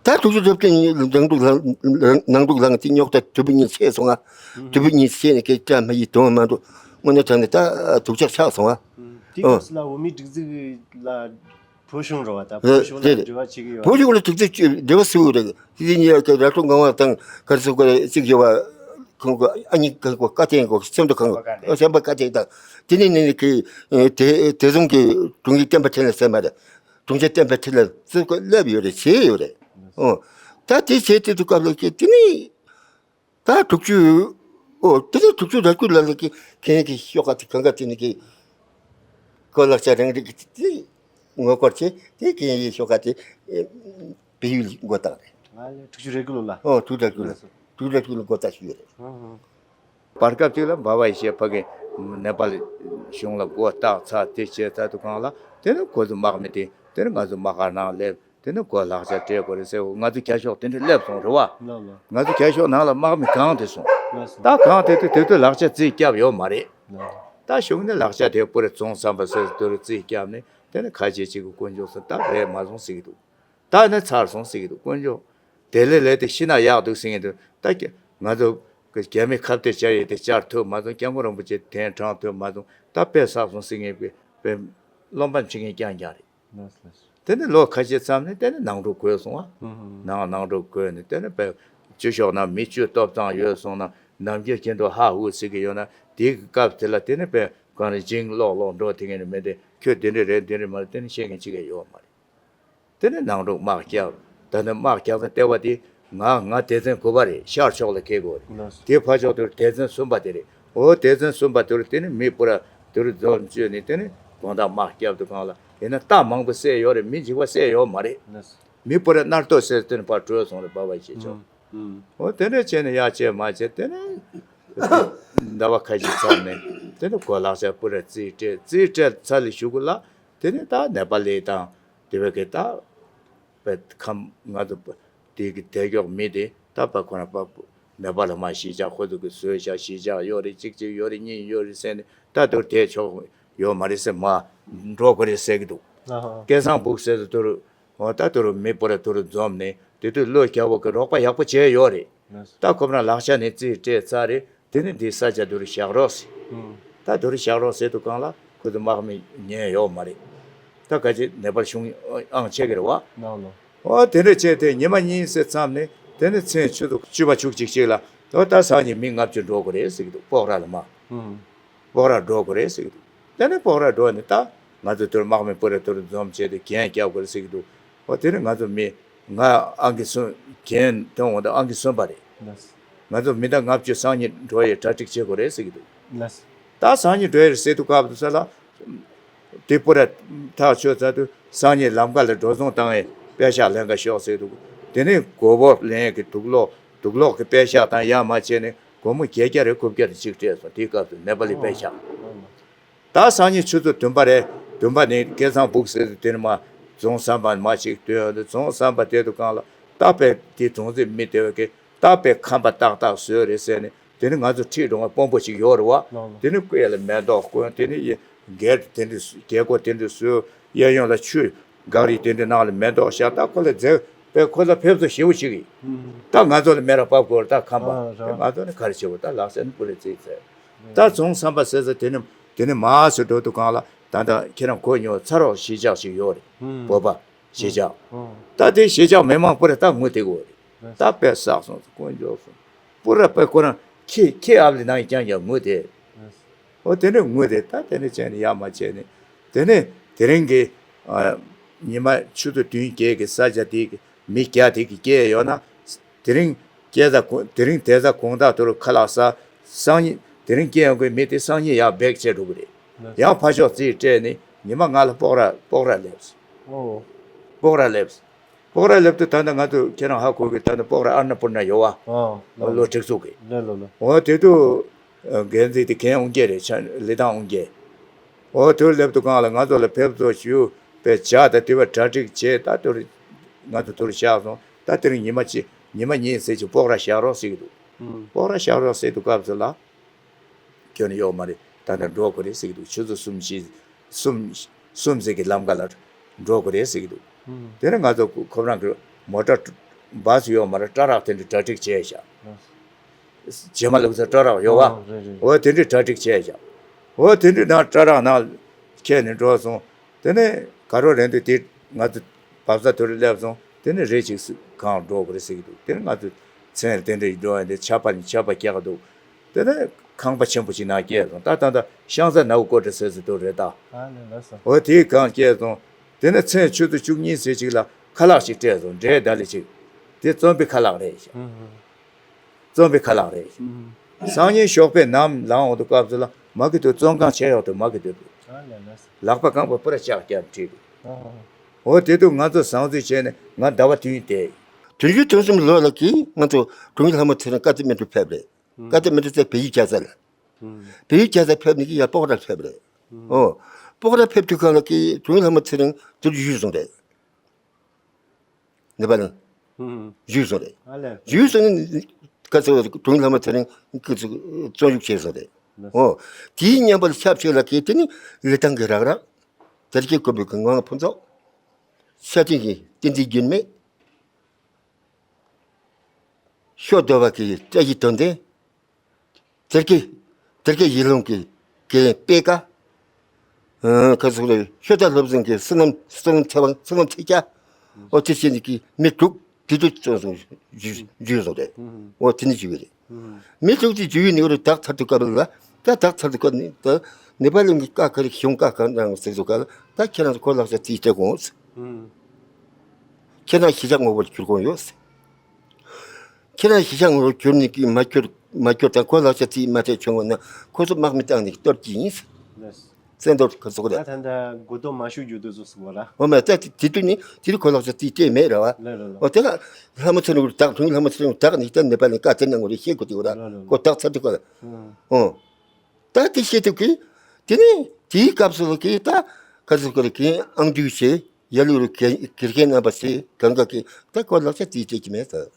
ད་དྲུག་ཅུ་རེ་བདུན་ནང་དུ་ལངས་ནང་དུ་ལངས་ཏེ་རྙོག་དྲ་དུམ་བུ་གཉིས་ཆེ་སོང་ང་། དུམ་བུ་གཉིས་ཆེ་ནས་སྐད་ཆ་མ་ཡིས་དོན་མ་འགྲོ། དངོས་གནས་དྲང་ནས་ད་སྡུག་ཅག་ཆགས་སོང་ང་། དེ་སྐབས་སུ་ལ་བོད་མིའི་སྒྲིག་འཛུགས་ལ་བོད་གཞུང་རེད་བ། ད་བོད་གཞུང་ལ་འབྲེལ་བ་བྱེད་ཀྱི་ཡོད། བོད་གཞུང་ལ་སྒྲིག་འཛུགས་འབྲེལ་བ་སུ་རེད། དེ་ནས་ཡར་གྱི་ར་སྤྲོད་ངང་བ་དང་ག་རེ་ཟེར་དགོས་རེད་གཅིག་ཡོད་བ། ཁོང་གི་ཨ་ནི་གི་གོ་བཀའ་བསྟན་གོ་སེམས་དུ་ཁང་གོ་སེམས་པ་བཀའ་བསྟན་དང་དེ་ནས་ནི་གི་དེ་དེ་བཟུང་གི་དྲུང་ཡིག་བསྟན་པ་འཕྲིན་ལས་ཟེར་མ་རེད། དྲུང་ཆེ་བསྟན་པ་འཕྲིན་ལས་ཟེར་གོ་སླེབས་ཡོད་རེད་བྱས་ཡོད་རེད། ཨོ། ད་དེ་བྱས་དེ་དུས་སྐབས་ལ་གི་དེ་ནི་ད་དྲུག་ཅུ། ཨོ་དེ་ནི་དྲུག་ཅུ་རེ་དགུ་ལ་ལ་གི་གན་གི་ཤོག་ཁ་དེ་གང་ག་དེ་ནི་གི་གོ་ལག་ཆ་རང་རིག་གི་དེ་ངོ་སྐོར་བྱས་དེ་གན་ཡི་ཤོག་ཁ་དེ་བལ་ཡུལ་མགོ་བཏགས་རེད། ང་ལ་དྲུག་ཅུ་རེ་དགུ་ལོ་ལ། ཨོ་དྲུག་ཅུ་རེ་དགུ་ལ་དྲུག་ཅུ་རེ་དགུ་ལ་མགོ་བཏགས་ཞུས་ཡོད་རེད། བར་སྐབས་ཅིག་ལ་འབའ་བ་ཡེ་ཤེས་ཕ་གི་ནེ་པ་ལི་གཞུང་ལ་མགོ་བཏགས་ཚར་དེ་བྱས་ཚར་དུས་གང་ལ་དེ་ནི་ཁོ་ཚོ་དམག་མི་དེ་དེ་ནི་ང་ཚོ་དམག་སྒར་ནང་སླེབས་དེ་ནི་ཁོ་ལག་ཆ་སྤྲད་དགོས་རེད་ཟེར། ང་ཚོ་གྱ་ཤོག་དེ་འདྲ་སླེབས་སོང་རེད་བ། ལགས་ལགས། ང་ཚོ་གྱ་ཤོག་ནང་ལ་དམག་མི་གང་དེ་སོང་། ལགས་སོ། ད་གང་དེ་དུས་དེ་དུས་ལག་ཆ་རྩིས་བརྒྱབ་ཡོད་མ་རེད། ལགས། ད་གཞུང་ནས་ལག་ཆ་དེ་པུ་རེ་བཙོང་བསམ་པ་ཟེར་དུས་རེ་རྩིས་བརྒྱབ་ནས་དེ་ནི་ཁ་ཆེ་གཅིག་གི་དཀོན་མཆོག་ཟེར་ད་རེད་མ་སོང་ཟེར་གི་འདུག་ད་ནི་ཚར་སོང་ཟེར་གི་འདུག་དཀོན་མཆོག་དེ་ལས་ལས་དེ་ཤི་ན་ཡག་འདུག་ཟེར་གི་འདུག་ད་ཀྱ་ང་ཚོ་གི་རྒྱ་མི་ཁ་གཏད་བཅར་ཡས་དེ་བཅར་ཐུབ་མ་སོང་། སྐྱབས་མགོན་རིན་པོ་ཆེ་གདན་དྲངས་ཐུབ་མ་སོང་། ད་དཔེ་བསགས་སོང་ཟེར་མཁན་པའི་དཔེ་རློམ་པ་འཆི་མཁན་རྐྱང་རྐྱང་རེད། ལགས་ལགས། དེ་ནས་ལོ་ཁ་ཤས་ཙམ་ནས་དེ་ནས་ནང་འཁྲུག་བགོས་སོང་བ། ཨུ་ཧུ། ནང་ནང་འཁྲུག་བགོས་ནས་དེ་ནས་དཔེ་ཆུ་ཤོག་ནང་མི་བཅུ་སྟོབས་ཚང་ཡོད་སོང་ན་ནམ་རྒྱུན་ཁྱེད་ཚོ་ཧ་ཧུ་ཟེར་གི་ཡོད་ན་ དེའི་སྐབས་དེ་ལ་དེ་ནི་དཔེ་གང་རེད་ཇིང་ལོག་ལོག་འགྲོ་དེ་ངས་ནི་མེད་དེ་ཁྱོད་དེ་འདྲ་རེད་དེ་འདྲ་མ་རེད་དེ་ནི་བཤད་མཁན་གཅིག་ཀྱང་ཡོད་མ་རེད། དེ་ནས་ནང་འཁྲུག་དམག་རྒྱག་ད་ནི་དམག་རྒྱག་ཚེ་ལྟེ་བ་དེ་ང་ང་སྡེ་ཚན་དགུ་པ་རེད། ཤར་ཕྱོགས་ལ་འཁེལ་དགོས་རེད། དེ་ཕར་ཕྱོགས་དེར་སྡེ་ཚན་གསུམ་པ་དེ་རེད། འོ་སྡེ་ཚན་གསུམ་པ་དེར་དེ་ནི་མི་སྤུ་ར་དེར་འཛོམས་བཅོས་ནས་དེ་ནི་དགོང་དག་དམག་རྒྱབ་དུས་སྒང་ལ་ཡིན་ན་རྟ་མང་པོ་བསད་ཡོད་རེད། མི་འཇིགས་པ་བསད་ཡོད་མ་རེད། མི་སྤུ་ར་སྣར་ཐོག་ཟེར་དེ་ནི་ཕར་བྲོས་སོང་རེད། པ་བ་ཞེས་ཆོག་འོ་དེ་འདྲ་བྱས་ནས་ཡར་བྱས་མར་བྱས་དེ་ནི་ཟླ་བ་ཁ་ཤས་ཚར་ནས་དེ་ནི་གོ་ལག་ཆ་སྤུ་ར་རྩིས་སྤྲད་རྩིས་སྤྲད་ཚར་ལས་གཞུག་གུ་ལ་དེ་ནི་ད་ནེ་པ་ལི་དང་དེ་བས་ཀྱི་ད། པའི་ཁམས་ང་ཚོ་དེ་གི་དེ་ཀྱོག་མི་དེ་ད་པ་ཁོ་རང་པ་ནེ་པ་ལ་མ་གཞིས་ཆགས་ཁོ་ཚོ་གི་བཟོས་བཞག་གཞིས་ཆགས་ཡོད་རེད། གཅིག་གཅིག་ཡོད་རེད། གཉིས་ཡོད་རེད་ཟེར་ནས་ད་དུར་དེ་ཆོག་ཡོད་མ་རེད་ཟེར་མ་འགྲོ་དགོས་རེད་ཟེར་གི་འདུག་ཨ་ཧ། སྐལ་བཟང་སྦུག་ཟེར་དུ་དུར་འོ་ད་དུར་མི་པོ་ར་དུར་འཛོམས་ནས་དེ་དུས་བློ་རྒྱ་བོ་གི་རོགས་པ་ཡག་པོ་བྱས་ཡོད་རེད། ལགས་སོ། ད་ཁོ་རང་ལག་ཆ་ནས་རྩིས་སྤྲད་ཚར་རེད། དེ་ནི་འདི་ས་ཆ་དུར་བཞག་རོགས་ཟེར། ཨུམ། ད་དུར་བཞག་རོགས་ཟེར་དུས་སྒང་ལ་ཁོ་ཚོ་དམག་མི་ཉན་ཡོད་མ་རེད། ད་ག་ཅི་ནེ་པ་ལ་གཞུང་ཨང་ཆད་ཀྱི་རེད་བ། ནང་ལོ། ཨོ་དེ་འདྲ་བྱས་ཏེ་ཉི་མ་གཉིས་ཙམ་མཚམས་ནས་དེ་ནས་མཚན་ཆུ་ཚོད་བཅུ་པ་བཅུ་གཅིག་ཅིག་ལ་ཨོ་ད་སང་ཉིན་མི་ལྔ་བཅུ་འགྲོ་དགོས་རེད་ཟེར་གྱི་འདུག་སྤོག་ར་ལ་མ། ཨུམ། སྤོག་ར་འགྲོ་དགོས་རེད་ཟེར་གྱི་འདུག་དེ་ནས་སྤོག་ར་འགྲོ་ནས་ད་ང་ཚོ་དུར་དམག་མི་སྤུ་ར་དུར་འཛོམས་བྱས་ཏེ་འགན་རྒྱག་དགོས་རེད་ཟེར་གྱི་འདུག་ཨོ་དེ་ནས་ང་ཚོ་མི་ང་ཨང་ཀི་གསུམ་འགན་དོན་འོང་ད་ཨང་ཀི་གསུམ་པ་རེད། ལགས། ང་ཚོ་མི་ད་ལྔ་བཅུ་སང་ཉིན་འགྲོ་ཡི་གྲ་སྒྲིག་བྱེད་དགོས་རེད་ཟེར་གྱི་འདུག་ལགས། ད་སང་ཉིན་འགྲོ་ཡི་རེད་ཟེར་དུས་སྐབས་དུ་ས་ལ། དེ་སྤུ་ར་ཐག་ཆོད་ཚར་དུས་སང་ཉིན་ལམ་ཁ་ལ་འགྲོ་སོང་བཏང་ཡི་པད་ཤག་ལེན་ག་ཤོག་ཟེར་འདུག་དེ་ནས་གོ་བོ་ལེན་གི་དུག་ལོག་དུག་ལོག་གི་པད་ཤག་དང་ཡར་མར་བྱས་ནས་སྒོར་མོ་བརྒྱད་བརྒྱ་རེ་དགུ་བརྒྱ་རེ་གཅིག་སྤྲད་སོང་དེའི་སྐབས་སུ་ནེ་པ་ལི་པད་ཤག་ད་སང་ཉིན་ཆུ་ཚོད་བདུན་པ་རེད། བདུན་པ་ནས་སྐལ་བཟང་སྦུག་ཟེར་དུས་དེ་ནས་མ་རྫོང་བསམ་པ་མ་ཅིག་སྟོན་ཡོང་དུས་རྫོང་བསམ་པ་དེ་དུ་གང་ལ་ད་པའི་དེ་གྲོང་གསེབ་མི་དེ་བས་ཀྱི་ད་པའི་ཁམས་པ་ཏག་ཏག་བཟོས་རེད་ཟེར་ནས་དེ་ནི་ང་ཚོ་ཁྲིད་འགྲོ་བ་དཔོན་པོ་ཅིག་ཡོད་རེད་བ། ལགས་ལགས། དེ་ནི་སྐུ་ཡ་ལ་མེ་ཏོག་གོན་དེ་ནི་ཡི་འགལ་དེ་འདྲ་རྒྱལ་སྒོ་དེ་འདྲ་བཟོས་གཡས་གཡོན་ལ་ཆུ་གངས་རི་དེ་འདྲ་ནང་ལ་མེ་ཏོག་བཞག་ད་ཁོ་ལ་མཛེས་པའི་ཁོ་ལ་ཕེབས་བསུ་ཞེ་པོ་ཅིག་ཡིན། ད་ང་ཚོ་ལ་མེ་ར་ཕབ་དགོས་རེད་ད་ཁམས་པ། ཨ་ར། ང་ཚོ་ནི་ག་རེ་བྱེད་དགོས་ད་ལག་ཟེར་ནི་སྤུ་རེ་རྩིས་ཚེ། ད་རྫོང་བསམ་པ་ཟེར་ས་དེ་ནི་དེ་ནི་མ་སུ་འགྲོ་དུས་གང་ལ་ད་ལྟ་ཁྱེད་རང་གོ་མྱོང་ཚ་རོགས་གཞིས་ཆགས་ཤིག་ཡོད་རེད། ཨུམ། བོད་པ། གཞིས་ཆགས། ཨུམ། ད་དེ་གཞིས་ཆགས་མི་མང་པོ་རེ་ད་ངུ་དེ་གོ་རེད། ད་དཔེ་བསགས་སོང་དཀོན་མཆོག་སོང་། པུ་ར་པའི་ཁོ་རང་ཁྱི་ཁྱི་ཨབ་ལི་ནང་ཡི་ཀྱང་ཡང་ངུ་དེ། ཨོ་དེ་ནས་ངུ་དེ་ད་དེ་ནས་བྱས་ནས་ཡར་མར་བྱས་ནས་དེ་ནས་དེ་རིང་གི་ཉི་མ་ཆུ་ཚོད་བདུན་བརྒྱད་ཀྱི་ས་ཆ་དེ་གི་མི་བརྒྱ་དེ་གི་སྐྱེས་ཡོད་ན། དེ་རིང་སྐྱེས་ས་གོ་དེ་རིང་དེ་ས་གོང་ཐག་ཏུ་རུ་ཁ་ལག་ས་སང་ཉིན་དེ་རིང་སྐྱེས་ཡོང་གི་མི་དེ་སང་ཉིན་ཡར་བེག་བྱས་འགྲོ་གི་རེད། ཡང་ཕ་ཤོག་རྩིས་སྤྲད་ནས་ཉི་མ་ང་ལ་སྤོག་ར་སྤོག་ར་སླེབས། ཨོ། སྤོག་ར་སླེབས། སྤོག་ར་སླེབས་དུས་ད་ལྟ་ང་ཚོ་ཁྱེད་རང་ཧ་གོ་གི་ད་ལྟ་སྤོག་ར་ཨར་ན་པུར་ན་ཡོད་བ། ཨོ། ལོ་སྒྲིག་འཛུགས་གི། ལོ་ལོ་ལོ། འོ་དེ་དུས་འགན་འཛིན་དེ་གན་འོང་གི་རེད་ཆ་ལི་ཐང་འོང་གི། འོ་དུས་སླེབས་དུས་གང་ལ་ང་ཚོ་ལ་ཕེབས་བསུ་ཞུ་བའི་ཇ་དང་དེ་བ་གྲ་སྒྲིག་བྱས་ད་དུར་ང་ཚོ་དུར་བཞག་སོང་ད་དེ་རིང་ཉི་མ་གཅིག་ཉི་མ་གཉིས་ཟེར་གྱི་སྤོག་ར་བཞག་རོགས་ཟེར་གྱི་འདུག་སྤོག་ར་བཞག་རོགས་ཟེར་དུས་སྐབས་སུ་ལ། ཁྱོད་ནི་ཡོག་མ་རེད། ད་ནི་འགྲོ་དགོས་རེད་ཟེར་གྱི་འདུག་ཆུ་ཚོད་གསུམ་བཞི་གསུམ་གསུམ་ཟེར་གྱི་ལམ་ཁ་ལ་འགྲོ་དགོས་རེད་ཟེར་གྱི་འདུག་དེ་ནི་ང་ཚོ་ཁོ་རང་གི་མོ་ཊ་བཱ་སི་ཡོག་མ་རེད་སྐྲ་རགས་དེ་འདྲ་གྲ་སྒྲིག་བྱས་བཞག་རྗེས་མ་ལུག་རྫི་སྐྲ་རགས་ཡོག་བ། འོ་དེ་འདྲ་གྲ་སྒྲིག་བྱས་བཞག་འོ་དེ་འདྲ་ནང་སྐྲ་རགས་ནང་ཁྱེར་ནས་འགྲོ་སོང་། དེ་ནས་ག་རོ་རེད་འདུག་དེ་ང་ཚོ་བབ་ས་དུར་སླེབས་སོང་། དེ་ནས་རེ་ཅིག་སུ་གང་འགྲོ་དགོས་རེད་ཟེར་གྱི་འདུག་དེ་ནས་ང་ཚོ་མཚན་དེ་འདྲ་ཡི་འགྲོ་ཡ་འདི་ཆར་པ་ནས་ཆར་པ་རྒྱག་གི་འདུག་དེ་ནས་ཁང་པ་ཆེན་པོ་ཞིག་ནང་སྐྱེས་སོང་། ད་ད་ད་ཤང་ས་ནའུ་ཀོ་ཏྲ་ཟེར་ཟེར་དུ་རེད་ད། ཨ་ནི་ལགས་སོ། འོ་དེའི་སྒང་སྐྱེས་སོང་། དེ་ནས་མཚན་ཆུ་ཚོད་བཅུ་གཉིས་ཟེར་ཅིག་ལ་ཁ་ལག་ཞིག་སྤྲད་སོང་འབྲས་ད་ལི་ཅིག་དེ་བཙོན་པའི་ཁ་ལག་རེད་ཤག་ཨུ་ཧུ། བཙོན་པའི་ཁ་ལག་རེད་ཤག་ཨུ་ཧུ། སང་ཉིན་ཞོགས་པའི་ནམ་ལངས་འོང་དུས་སྐབས་སུ་ལ་མ་གི་དུ་བཙོན་ཁང་ཆེ་ཡོག་དུ་མ་གི་དུ་ཨ་ལས་ལགས་སོ། ལག་པ་རྐང་པ་པུ་ར་ལྕགས་རྒྱབ་བྲིས་འདུག་ཨ་ཧ་ཧ། འོ་དེ་དུས་ང་ཚོ་བཟང་བརྩོན་བྱས་ནས་ང་ཟླ་བ་བདུན་བསྡད། དུས་རྒྱུན་དུས་གསུམ་ལོ་ལ་གི་ང་ཚོ་དྲུང་ཡིག་ལྷ་མོ་ཚེ་རིང་བཀའ་སྡེ་སྨན་ཁྲོད་ཕེབས་རེད། བཀའ་སྡེ་སྨན་ཁྲོད་ཚེ་བལ་ཡུལ་རྒྱལ་ས་ལ། བལ་ཡུལ་རྒྱལ་ས་ཕེབས་ནས་ཀྱི་ཡར་སྤོག་ར་ཕེབས་རེད། ཨོ། སྤོག་ར་ཕེབས་དུས་གང་ལ་ཀྱི་དྲུང་ཡིག་ལྷ་མོ་ཚེ་རིང་དུ་བཞུད་སོང་རེད། ནེ་པ་ལ། བཞུད་སོང་རེད། ཨ་ལས། བཞུད་སོང་ནས་ཀ་ཚོད་དྲུང་ཡིག་ལྷ་མོ་ཚེ་རིང་ཀི་ཚོད་བཙོན་འཇུག་བྱས་སོང་རེད། ཨོ། དེའི་མཉམ་པར་ཆབས་ཅིག་ལ་ཀྱི་དེ་ནི་ལི་ཐང་གི་རག་ར། དར་གྱི་ཀོ་བོད་ཀྱི་ངང་ཕུན་ཚོགས། ས་སྟེང་གི་བསྟན་འཛིན་རྒྱུན་མེད། ཤོ་རྡོ་བ་གི་བཀྲ་ཤིས་དོན་ལྡན། དེར་ཀི། དེར་ཀི་ཡིད་ལྷུང་གི་དགེ་རྒན་པད་དཀར། ཁ་སོག་ལ་ཤོ་རྟ་སློབ་ཚན་གྱི་བསོད་ནམས་བསོད་ནམས་ཚེ་དབང་བསོད་ནམས་ཚེ་སྐྱ། ཨོ་དེ་བཞིན་གྱི་མི་དྲུག་དེ་དུས་བཙོན་སོང་བཞུགས་བཞུགས་སོང་སྟེ། ཨོ་དེ་ནི་བཞུགས་ཡོད་རེད། མི་དྲུག་དེ་བཞུགས་ཡོད་ནི་ཨོ་རུ་བདག་ཐར་དུ་སྐབས་ལ་ ད་དག་ཚར་དུས་ཀ་ནི་ད་ནེ་པ་ལི་གི་བཀའ་ག་རེ་གཞུང་བཀའ་གང་གནང་ཟེར་དུས་ཀ་ལ། ད་ཁྱེད་རང་ཚོ་ཁོ་ལག་ཆ་རྩིས་སྤྲད་དགོས། ཨང་། ཁྱེད་རང་གཞིས་ཆགས་ངོ་བོར་བསྒྱུར་དགོས་ཡོད། ཁྱེད་རང་གཞིས་ཆགས་ངོ་བོར་བསྒྱུར་ནས་ཀྱི་མ་བསྒྱུར་མ་བསྒྱུར་དང་ཁོ་ལག་ཆ་རྩིས་མ་སྤྲད་བྱུང་བ་ན་ཁོ་ཚོ་དམག་མི་བཏང་ནས་གཏོར་གྱི་ཡིན། ལགས། བཙན་གཏོར་ག་ཚོད་ད་རེད། ད་ད་མགོ་ཐོག་མ་ཤུ་རྒྱུ་དུ་སོ་སོ་བ་ར། འོ་མ་ད་དེ་དུས་ནི་དེ་རིང་ཁོ་ལག་ཆ་རྩིས་སྤྲད་མེད་ར་བ། ལ་ལ་ལ། འོ་དེ་ལ་ལྷ་མོ་ཚེ་རིང་བདག་དྲུང་ལྷ་མོ་ཚེ་རིང་བདག་ནི་ད་ནེ་པ་ལི་བཀའ་དེ་གནང་དགོས་རེད་ཤེས་དགོས་དེ་བ་ར། ལ་ལ་ལ། ཁོ་བདག་ཚར་དུས་ཀ་ལ། ཨང་། འོ། ད་དེ་བཤད་ཐུབ་ཀི། དེ་ནས་དེའི་སྐབས་སུ་ལ་ཀི་ད་ག་ཚོད་ཀི་ལ་ཀི་ཨང་དུས་བྱས་ཡ་ལུ་རུ་གེ་གེར་གེ་རྣམ་པ་ཞིག་གང་ག་ཀི་ད་ཁོ་ལག་ཆ་རྩིས་སྤྲད་ཀྱི་མེད་ད།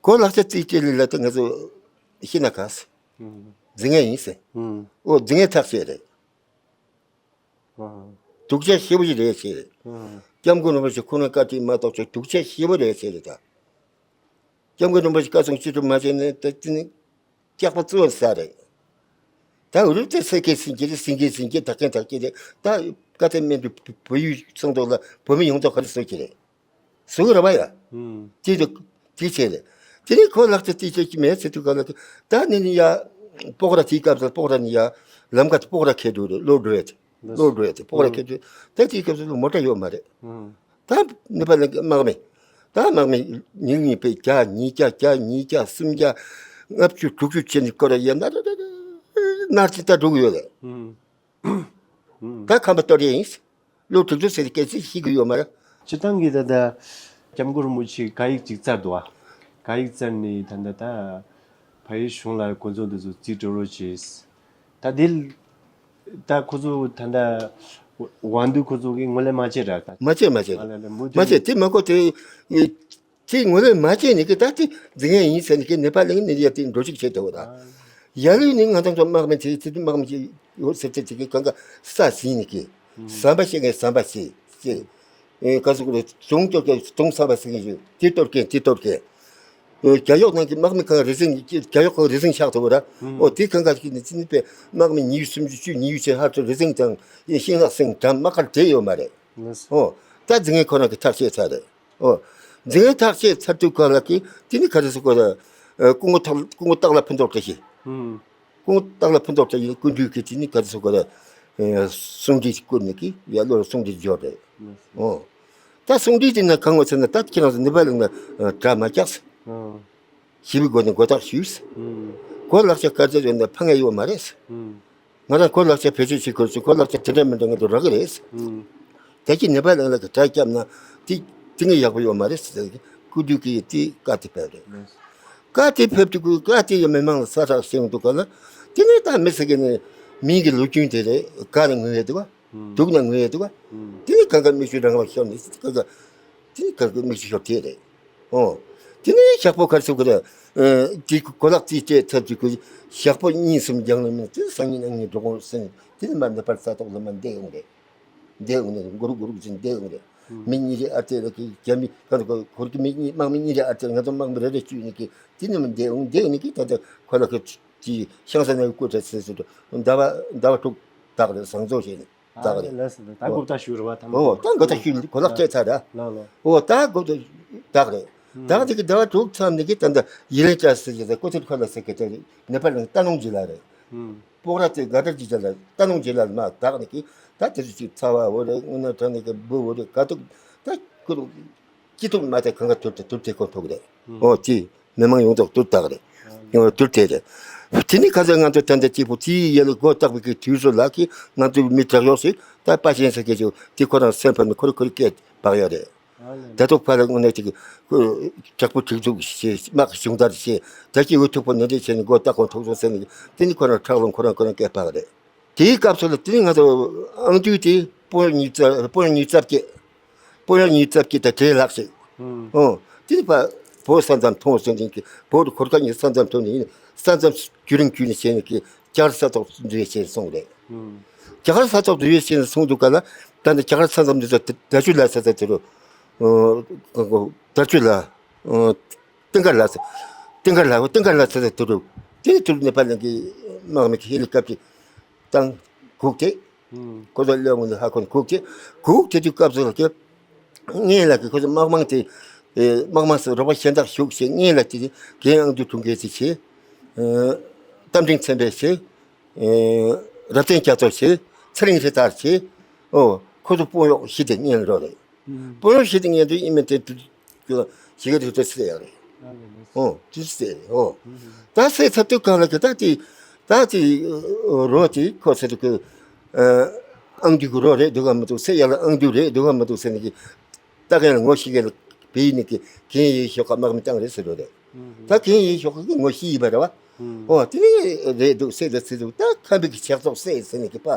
ཁོ་ལག་ཆ་རྩིས་སྤྲད་ལས་ལ་ད་ང་ཚོ་ཤི་ན་ག་སི་ཨང་། རྫི་ངན་ཡིན་ཟེར། ཨང་། ཨོ་རྫི་ངན་ཐག་ཆད་རེད། ཨང་། སྡུག་ཅག་ཞེ་པོ་ཞིག་རེད་ཟེར། ཨང་། སྐྱབས་མགོན་རིན་པོ་ཆེ་ཁོང་ལ་བཀའ་དྲིན་མ་གཏོགས་ཅིག་སྡུག་ཅག་ཞེ་པོ་རེད་ཟེར་རེད་ད། སྐྱབས་མགོན་རིན་པོ་ཆེ་བཀའ་གསུང་ཅི་ཐུབ་མ་བྱས་ནས་ད་དེ་ནི་སྐྱག་པ་བཙོས་ས་རེད། ད་འུ་རུ་དེ་སེ་ཀེ་སིན་གྱི་རེད། སིན་གྱི་སིན་གྱི་ད་ཀན་ད་ཀྱི་རེད། ད་བཀའ་དྲིན་མེད་དུ་བོད་ཡུལ་ཚང་ཐོག་ལ་བོད་མི་ཡོངས་རྫོགས་ག་རེ་བཟོ་གྱི་རེད། བཟོ་གི་རེད་བ་ཡ། ཨུམ། དེ་དུ་དེ་བྱས་རེད། དེ་ནས་ཁོ་ལག་ཆ་དེ་བྱེད་ཀྱི་མེད་ཟེར་དུས་ག་ལ་དེ་ད་ནི་ནི་ཡ། སྤོག་ར་དེའི་སྐབས་སུ་སྤོག་ར་ནི་ཡ། ལམ་ཁ་དེ་སྤོག་ར་ཁེལ་འདུག་རེད། ལོ་འགྲོ་ཡ་དེ། ལོ་འགྲོ་ཡ་དེ་སྤོག་ར་ཁེལ་དུས་ད་དེའི་སྐབས་སུ་མོ་ཊ་ཡོད་མ་རེད། ཨུམ། ད་ནི་པ་ལ་དམག་མི། ད་དམག་མི་ཉིན་གཉིས་པའི་བརྒྱ་ཉིས་བརྒྱ་བརྒྱ་ཉིས་བརྒྱ་སུམ་བརྒྱ་ལྔ་བཅུ་དྲུག་ཅུ་བྱས་ནས་སྐོར་ར་ཡ་ན་ར་ར་ར་ནར་ཅི་ད་འགྲོ་གི་ཡོད་རེད། ཨུམ། ད་ཁམས་པ་གཏོར་ཡས་ཡིན། ལོ་དྲུག་ཅུ་ཟེར་སྐད་ཆ་ཤེས་ཀྱི་ཡོད་མ་རེད། སྤྱིར་བཏང་གི་ད་ལྟ་སྐྱབས་མགོན་རིན་པོ་ཆེའི་བཀའ་ཡིག་ཅིག་བསྩལ་འདུག་ཨ། བཀའ་ཡིག་བསྩལ་ནས་ད་ལྟ་ད་ཕ་ཡུལ་གཞུང་ལ་གོ་མཛོད་འདི་ཚོ་རྩིས་སྤྲོད་རོགས་བྱེད། ད་དེ་ད་ཁོ་ཚོ་ད་ལྟ་དབང་འདུས་ཁོ་ཚོ་གིས་ངོས་ལེན་མ་བྱེད་ར་ད། མ་བྱེད་མ་བྱེད། ཨ་ལ་ལ་མུ་མཐུད་མ་བྱེད་དེ་མ་གོ་དེ། དེ་ངོས་ལེན་མ་བྱས་ནས་ཀི་ད་དེ་འཛིན་ཡས་ཡིན་ཟེར་ནས་ཀི་ནེ་པ་ལིང་ནི་ཡ་དེ་འགྲོ་ཅིག་བྱེད་དོ་ད། ཡ་ལུས་ནི་ང་ཚང་ཚོ་དམག་མི་དེ་དེ་དུས་དམག་མི་ཅིག་ཡོད་ཟེར་དེ་དེ་གི་གང་ག་ས་ཟིན་ནི་ཀི། ཟམ་པ་ཤེས་མཁན་ཟམ་པ་ཤེས་ཤེས། ཨེ་ག་ཟུག་རེད་རྫོང་གཏོར་མཁན་རྫོང་ཟམ་པ་ཤེས་མཁན་ཡོད་དེ་གཏོར་མཁན་དེ་གཏོར་མཁན། ཨེ་རྒྱ་གཡོག་ནང་གི་དམག་མི་གང་རེ་ཟིང་རྒྱ་གཡོག་གང་རེ་ཟིང་ཆགས་ཐུབ་ར། ཨོ་དེ་གང་ག་ཅིག་ནི་ཅི་ནི་པའི་དམག་མི་ཉི་ཤུ་སུམ་ཅུ་བཅུ་ཉི་ཤུ་ཅན་ཧར་ཚོ་རེ་ཟིང་དང་ཤིང་ལག་སེང་དྲ་དམག་ཁར་བྲལ་ཡོད་མ་རེད། ཨོ་ད་འཛིན་མཁན་ཁོ་རང་གི་ཐག་བཅད་ཚར་རེད། ཨོ། འཛིན་ཡིག་ཐག་བཅད་ཚར་དུས་ག་ལ་གི་དེ་ནི་ག་རེ་ཟེར་དགོས་རེད། ཨ་སྐུ་ངོ་ཐག་སྐུ་ངོ་སྟག་ལྷ་ཕུན་ཚོགས་བཀྲ་ཤིས། ཨུམ། སྐུ་ངོ་སྟག་ལྷ་ཕུན་ཚོགས་བཀྲ་ཤིས་སྐུ་མདུན་གྱི་དེ་ནི་ག་རེ་ཟེར་དགོས་རེད། ཨ་གསུང་འདི་བསྐུར་ནས་གི་ཡ་ལོ་གསུང་འདི་འབྱོར་རེད། ཨོ། ད་གསུང་འདི་དེ་ན་གང་ངོ་ཟེར་ན་ད་ཁྱེད་རང་ཚོ་ནི་པ་ལ་ན་དགྲ་མ་རྒྱག་ཟེར། ཨོ། ཞི་བའི་སྒོ་ནས་མགོ་བཏགས་ཞུས། ཨུམ། གོ་ལག་ཆ་དཀར་ཆ་ཡོད་ན་ཕ་ངེ་ཡོད་མ་རེད། ཨུམ། ང་རང་གོ་ལག་ཆ་བེད་སྤྱོད་བྱེད་དགོས་ཚུལ་གོ་ལག་ཆ་དེ་འདྲ་མི་འདྲ་ང་ཚོ་རག་གི་རེད། ཨུམ། ད་ཅི་ནེ་པ་ལ་ལ་གི་དགྲ་བརྒྱབ་ན་དེ་དེ་ངས་ཡག་པོ་ཡོད་མ་རེད་ཟེར་ཏེ་སྐུ་མདུན་གྱིས་དེ་བཀའ་དེ་ཕེབས་རེད། ཨུམ། བཀའ་དེ་ཕེབས་དུས་ཀྱི་བཀའ་དེ་ཡང་མི་མང་ལ་ས་རག་ཤེས་འདུག་ག་ལ་དེ་ནས་ད་མི་ཟེར་གི་ནས་མིང་གི་ལོ་རྒྱུས་དེ་རེད་ག་ནས་ངུ་ཡས་འདུག་ག། ཨུམ། སྡུག་ན་ངུ་ཡས་འདུག་ག། ཨུམ། དེ་ནས་གང་ག་མིག་ཆུ་རང་ལ་ཤོར་ནས་གང་ག་དེ་ནས་གང་ག་མིག་ཆུ་ཤོར་དེ་རེད། ཨོ། དེ་ནས་ཞག་པོ་ག་རེ་ཟེར་དགོས་རེད། ཨ་དེ་གོ་ལག་རྩིས་སྤྲད་ཐབས་ཀྱི་ཞག་པོ་གཉིས་གསུམ་རྒྱང་ལ་མིན་དེ་སང་ཉིན་གནངས་ཉིན་འགྲོ་དགོས་ཟེར་ནས་དེ་ནས་མར་ནེ་པཱལ་ས་ཐོག་ལ་མར་འདེད་ཡོང་རེད། འདེད་ཡོང་ནས་མགོ་རུ་མགོ་རུ་ཟིན་འདེད་ཡོང་རེད། ཨུམ། མི་གཉིས་རེ་ཨ་ཙེ་ལ་གི་རྒྱ་མི་ག་རེ་གོ་ཁོར་གི་མི་གཉིས་དམག་མི་གཉིས་རེ་ཨ་ཙེ་ང་ཚོ་དམག་མི་རེ་རེ་བཅུག་ནས་གི་དེ་ནས་མར་འདེད་ཡོང་འདེད་ཡོང་ནས་གི་ད་ལྟ་ཁོ་ལ་གི་ཅི་ཤང་ས་ན་ཡོད་སྐུ་དྲག་ཟེར་ཟེར་དུ་ཟླ་བ་ཟླ་བ་དྲུག་དག་རེད་བཟང་ཚོགས་བྱས་ནས། དག་རེད། ལགས་སོ། ད་ཨོ། གོ་བརྡ་ཞུ་རེད་བ་ཐམས་ཨོ་ད་གོ་བརྡ་ཞུ་གོ་ལག་སྤྲད་ཚར་ར། ལགས་ལགས། ཨོ་ད་གོ་བརྡ་དག་རེད། ཨུམ། དག་དེ་གི་ཟླ་བ་དྲུག་མཚམས་ནས་གི་ད་ལྟ་ཡི་ལན་ཅ་ཟེར་གི་ད་ཀོ་ཐེར་ཁ་ལ་ཟེར་གི་ད་ནེ་པ་ལ་སྟ་ནོང་ཇི་ལ་རེད། ཨུམ། སྤོག་ར་དེ་དགའ་དར་ཇི་ལ་སྟ་ནོང་ཇི་ལ་མ་དག་ནས་གི་ད་དེ་ཚོ་ཅིག་ཚ་བ་འོ་རེད་དངོས་གནས་དྲང་གནས་གི་འབུ་འོ་རེད་ག་ཐུག་ད་ཁུ་རུ་ཅི་ཐུག་མ་ཐེ་གང་ག་ཐུར་དེ་ཐུར་དེ་ཁོ་ཐུག་རེད། ཨུམ། ཨོ་ཅི། མི་མང་ཡོངས་རྫོགས་དུར་བཏགས་རེད། ཡོངས་དུར་དེ་རེད། དེ་ནི་ཁ་སང་ང་ཚོ་ད་ལྟ་གཅིག་པུ་དེའི་ཡན་ལ་སྒོ་བཏགས་པའི་གི་དུས་སུ་ལ་གི་ང་ཚོའི་མི་དྲག་ཡོད་ཞིག་ད་པ་ཆེན་ཟེར་མཁན་ཅིག་དེ་ཁོ་རང་སེམས་ཕམ་ནས་ཁོ་རེ་ཁོ་རེ་སྐད་འབག་ཡོད་རེད། ད་ཐོག་ཕ་ལ་དངོས་གནས་ཅིག་དྲག་པོ་དྲག་འཛུགས་བྱེད་དམག་གི་སྦྱོང་བརྡར་བྱེད་ད་ཅི་འོས་ཐུག་པོ་ནན་ཏན་བྱས་ནས་སྒོ་བཏགས་གོང་ཐུག་སོང་ཟེར་ནས་དེ་ནི་ཁོ་རང་ཁྲག་ལོང་ཁོ་རང་ཁོ་རང་སྐད་འབག་རེད། དེའི་སྐབས་སུ་ལ་དེ་ནི་ང་ཚོ་ཨང་ཏུའུ་དེ་སྤོ་ཉི་ཙ་སྤོ་ཉི་ཙ་བརྒྱད། སྤོ་ཉི་ཙ་བརྒྱད་དང་དེའི་ལྷག་ཞིག་ཨང་། དེ་ནི་ཕ་བོད་ས་མཚམས་ཐོན་སོང་དེ་གི་བོད་གོར་ཁ་ཉི་ས་མཚམས་ཐོན་ནས་ས་མཚམས་རྒྱུ་རིང་རྒྱུ་ནས་བྱས་ནས་གི་རྒྱ་གར་ས་ཐོག་འཛུལ་བའི་ཆེད་སོང་རེད། རྒྱ་གར་ས་ཐོག་འཛུལ་བའི་ཆེད་སོང་དུས་ག་ལ་ད་ནི་རྒྱ་གར་ས་མཚམས་འདི་ཚོ་ད་ཆུ་ལ་ས་ས་དེ་རུ་ད་ཆུ་ལ། ཏིང་ཀར་ལ་ཟེར། ཏིང་ཀར་ལ་ཏིང་ཀར་ལ་ཟེར་དུ་རུ། དེ་ནི་དུ་ནེ་པ་ལ་གི་དམག་མི་གི་ཧེ་ལི་ཀབ་ཀྱི་བཏང་། སྒུག་སྟེ། ཁོ་ཚོ་ལོ་ངོ་ནི་ཧ་ཁོ་ནི་སྒུག་སྟེ། སྒུག་དེ་དུས་སྐབས་སུ་ལ་གི་ངེད་ལ་གི་ཁོ་ཚོ་དམག་དམངས་དེ་དམག་དམངས་སུ་རོགས་པ་གཞན་དག་ཞུགས་ཤིག་ངེད་ལ་དེ་རྒན་ཨང་དུ་དྲུང་འགལ་ཅིག་བྱས། རྟ་མགྲིན་ཚན་པས་བྱས། རབ་བརྟན་རྒྱ་མཚོ་ཆེ། ཚེ་རིང་ཧྲི་ཐར་ཆེ། ཨོ་ཁོ་ཚོ་དཔོན་གཡོག་བཞི་དེ་གཉེན་རོགས་རེད། དཔོན་གཡོག་བཞི་དེ་གཉེན་དུ་ཨི་མེ་དེ་དུ་ཞིག་ག་དུ་དུ་སེ་ཡག་རེད། ཨོ་དུ་སེ་ཨོ། ད་སེ་ཚབ་དུ་གང་ལ་གི་ད་དེ་ད་དེ་རོ་དེ་ཁོ་ཚེ་དུ་གི་ཨང་དུ་གི་རོ་རེད་འདུག་ག་མི་འདུག་སེ་ཡག་ལ་ཨང་དུ་རེད་འདུག་ག་མི་འདུག་སེ་ནི་གི་ད་ག་ཡང་ངོ་ཤེས་ག་ལ་བེད་ནི་གི་གན་ཡི་ཤོག་ཁ་དམག་མི་བཏང་རེད་ཟེར་རོ་རེད། ད་གན་ཡི་ཤོག་ཁ་གི་ངོ་ཤེས་ཡིན་པ་རེད་བ། ཨོ་དེ་ནི་རེད་འདུག་སེ་ལ་ཚེ་དུ་ད་ཁམས་པའི་གི་ཆགས་ཚོགས་སེ་ཟེར་ནི་གི་པ།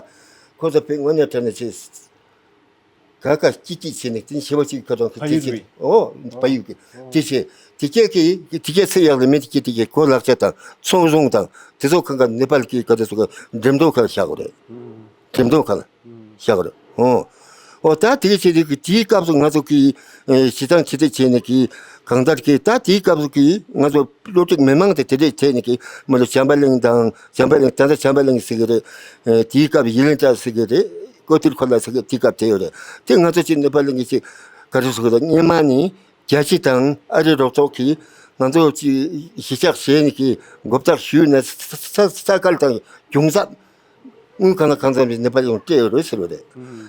ཁོ་ཚོ་བེད་དངོས་གནས་དྲན་ནས་ཆེ། ག་ག་སྐྱིད་སྐྱིད་བྱས་ནས་དེ་ཞི་བ་གཅིག་ཁ་ཐོང་གི་ཕ་ཡུལ་དེ་བྱས་གི་ཨོ་ཕ་ཡུལ་གི་དེ་བྱས་དེ་སྐད་ཀྱི་དེ་སྐད་ཚེ་ཡག་ལ་མི་དེ་སྐད་དེ་སྐད་གོ་ལག་ཆ་དང་ཚོང་ཟོང་དང་དེ་ཚོ་གང་ག་ནེ་པཱལ་གི་ག་དེ་ཚོ་ག་འགྲེམས་སྟོན་ཁ་ལ་བཞག་གོ་རེད། འགྲེམས་སྟོན་ཁ་ལ་བཞག་གོ་རེད་ཨོ། ཨོ་ད་དེ་གི་ཆེད་དུ་གི་དེའི་སྐབས་སུ་ང་ཚོ་གི་ཞི་ཙང་ཆེ་ཚེ་བྱས་ནས་གི་གང་ལྟར་གི་ད་དེའི་སྐབས་སུ་གི་ང་ཚོ་སློབ་ཕྲུག་མི་མང་དེ་དེ་འདྲས་བྱས་ནས་གི་མ་ལོ་བྱམས་པ་གླིང་དང་བྱམས་པ་གླིང་ད་ལྟ་བྱམས་པ་གླིང་ཟེར་གི་རེད། དེའི་སྐབས་ཡི་ལིང་བཀྲ་ཟེར་གི་རེད། ཀོ་ཏིར་ཁོ་ལ་ཟེར་གི་དེ་སྐབས་དེ་ཡོད་རེད། དེ་ང་ཚོ་ཅིག་ནེ་པ་ལི་གི་ཅིག་ག་རེ་ཟེར་གི་རེད། སྔོན་མ་ནི་རྒྱལ་སྤྱི་དང་ཨ་རི་རོགས་ཚོགས་ཀྱིས་ང་ཚོ་ཅིག་གཞིས་ཆགས་བྱས་ནས་ཀྱི་མགོ་བཏགས་ཞུས་ནས་ས་ས་ས་དཀར་དང་གྱོང་གསབ་དངུལ་གང་ལ་གང་འཚམ་ཞིག་ནེ་པ་ལི་ཡང་སྤྲད་ཡོད་རེད་ཟེར་བ་རེད།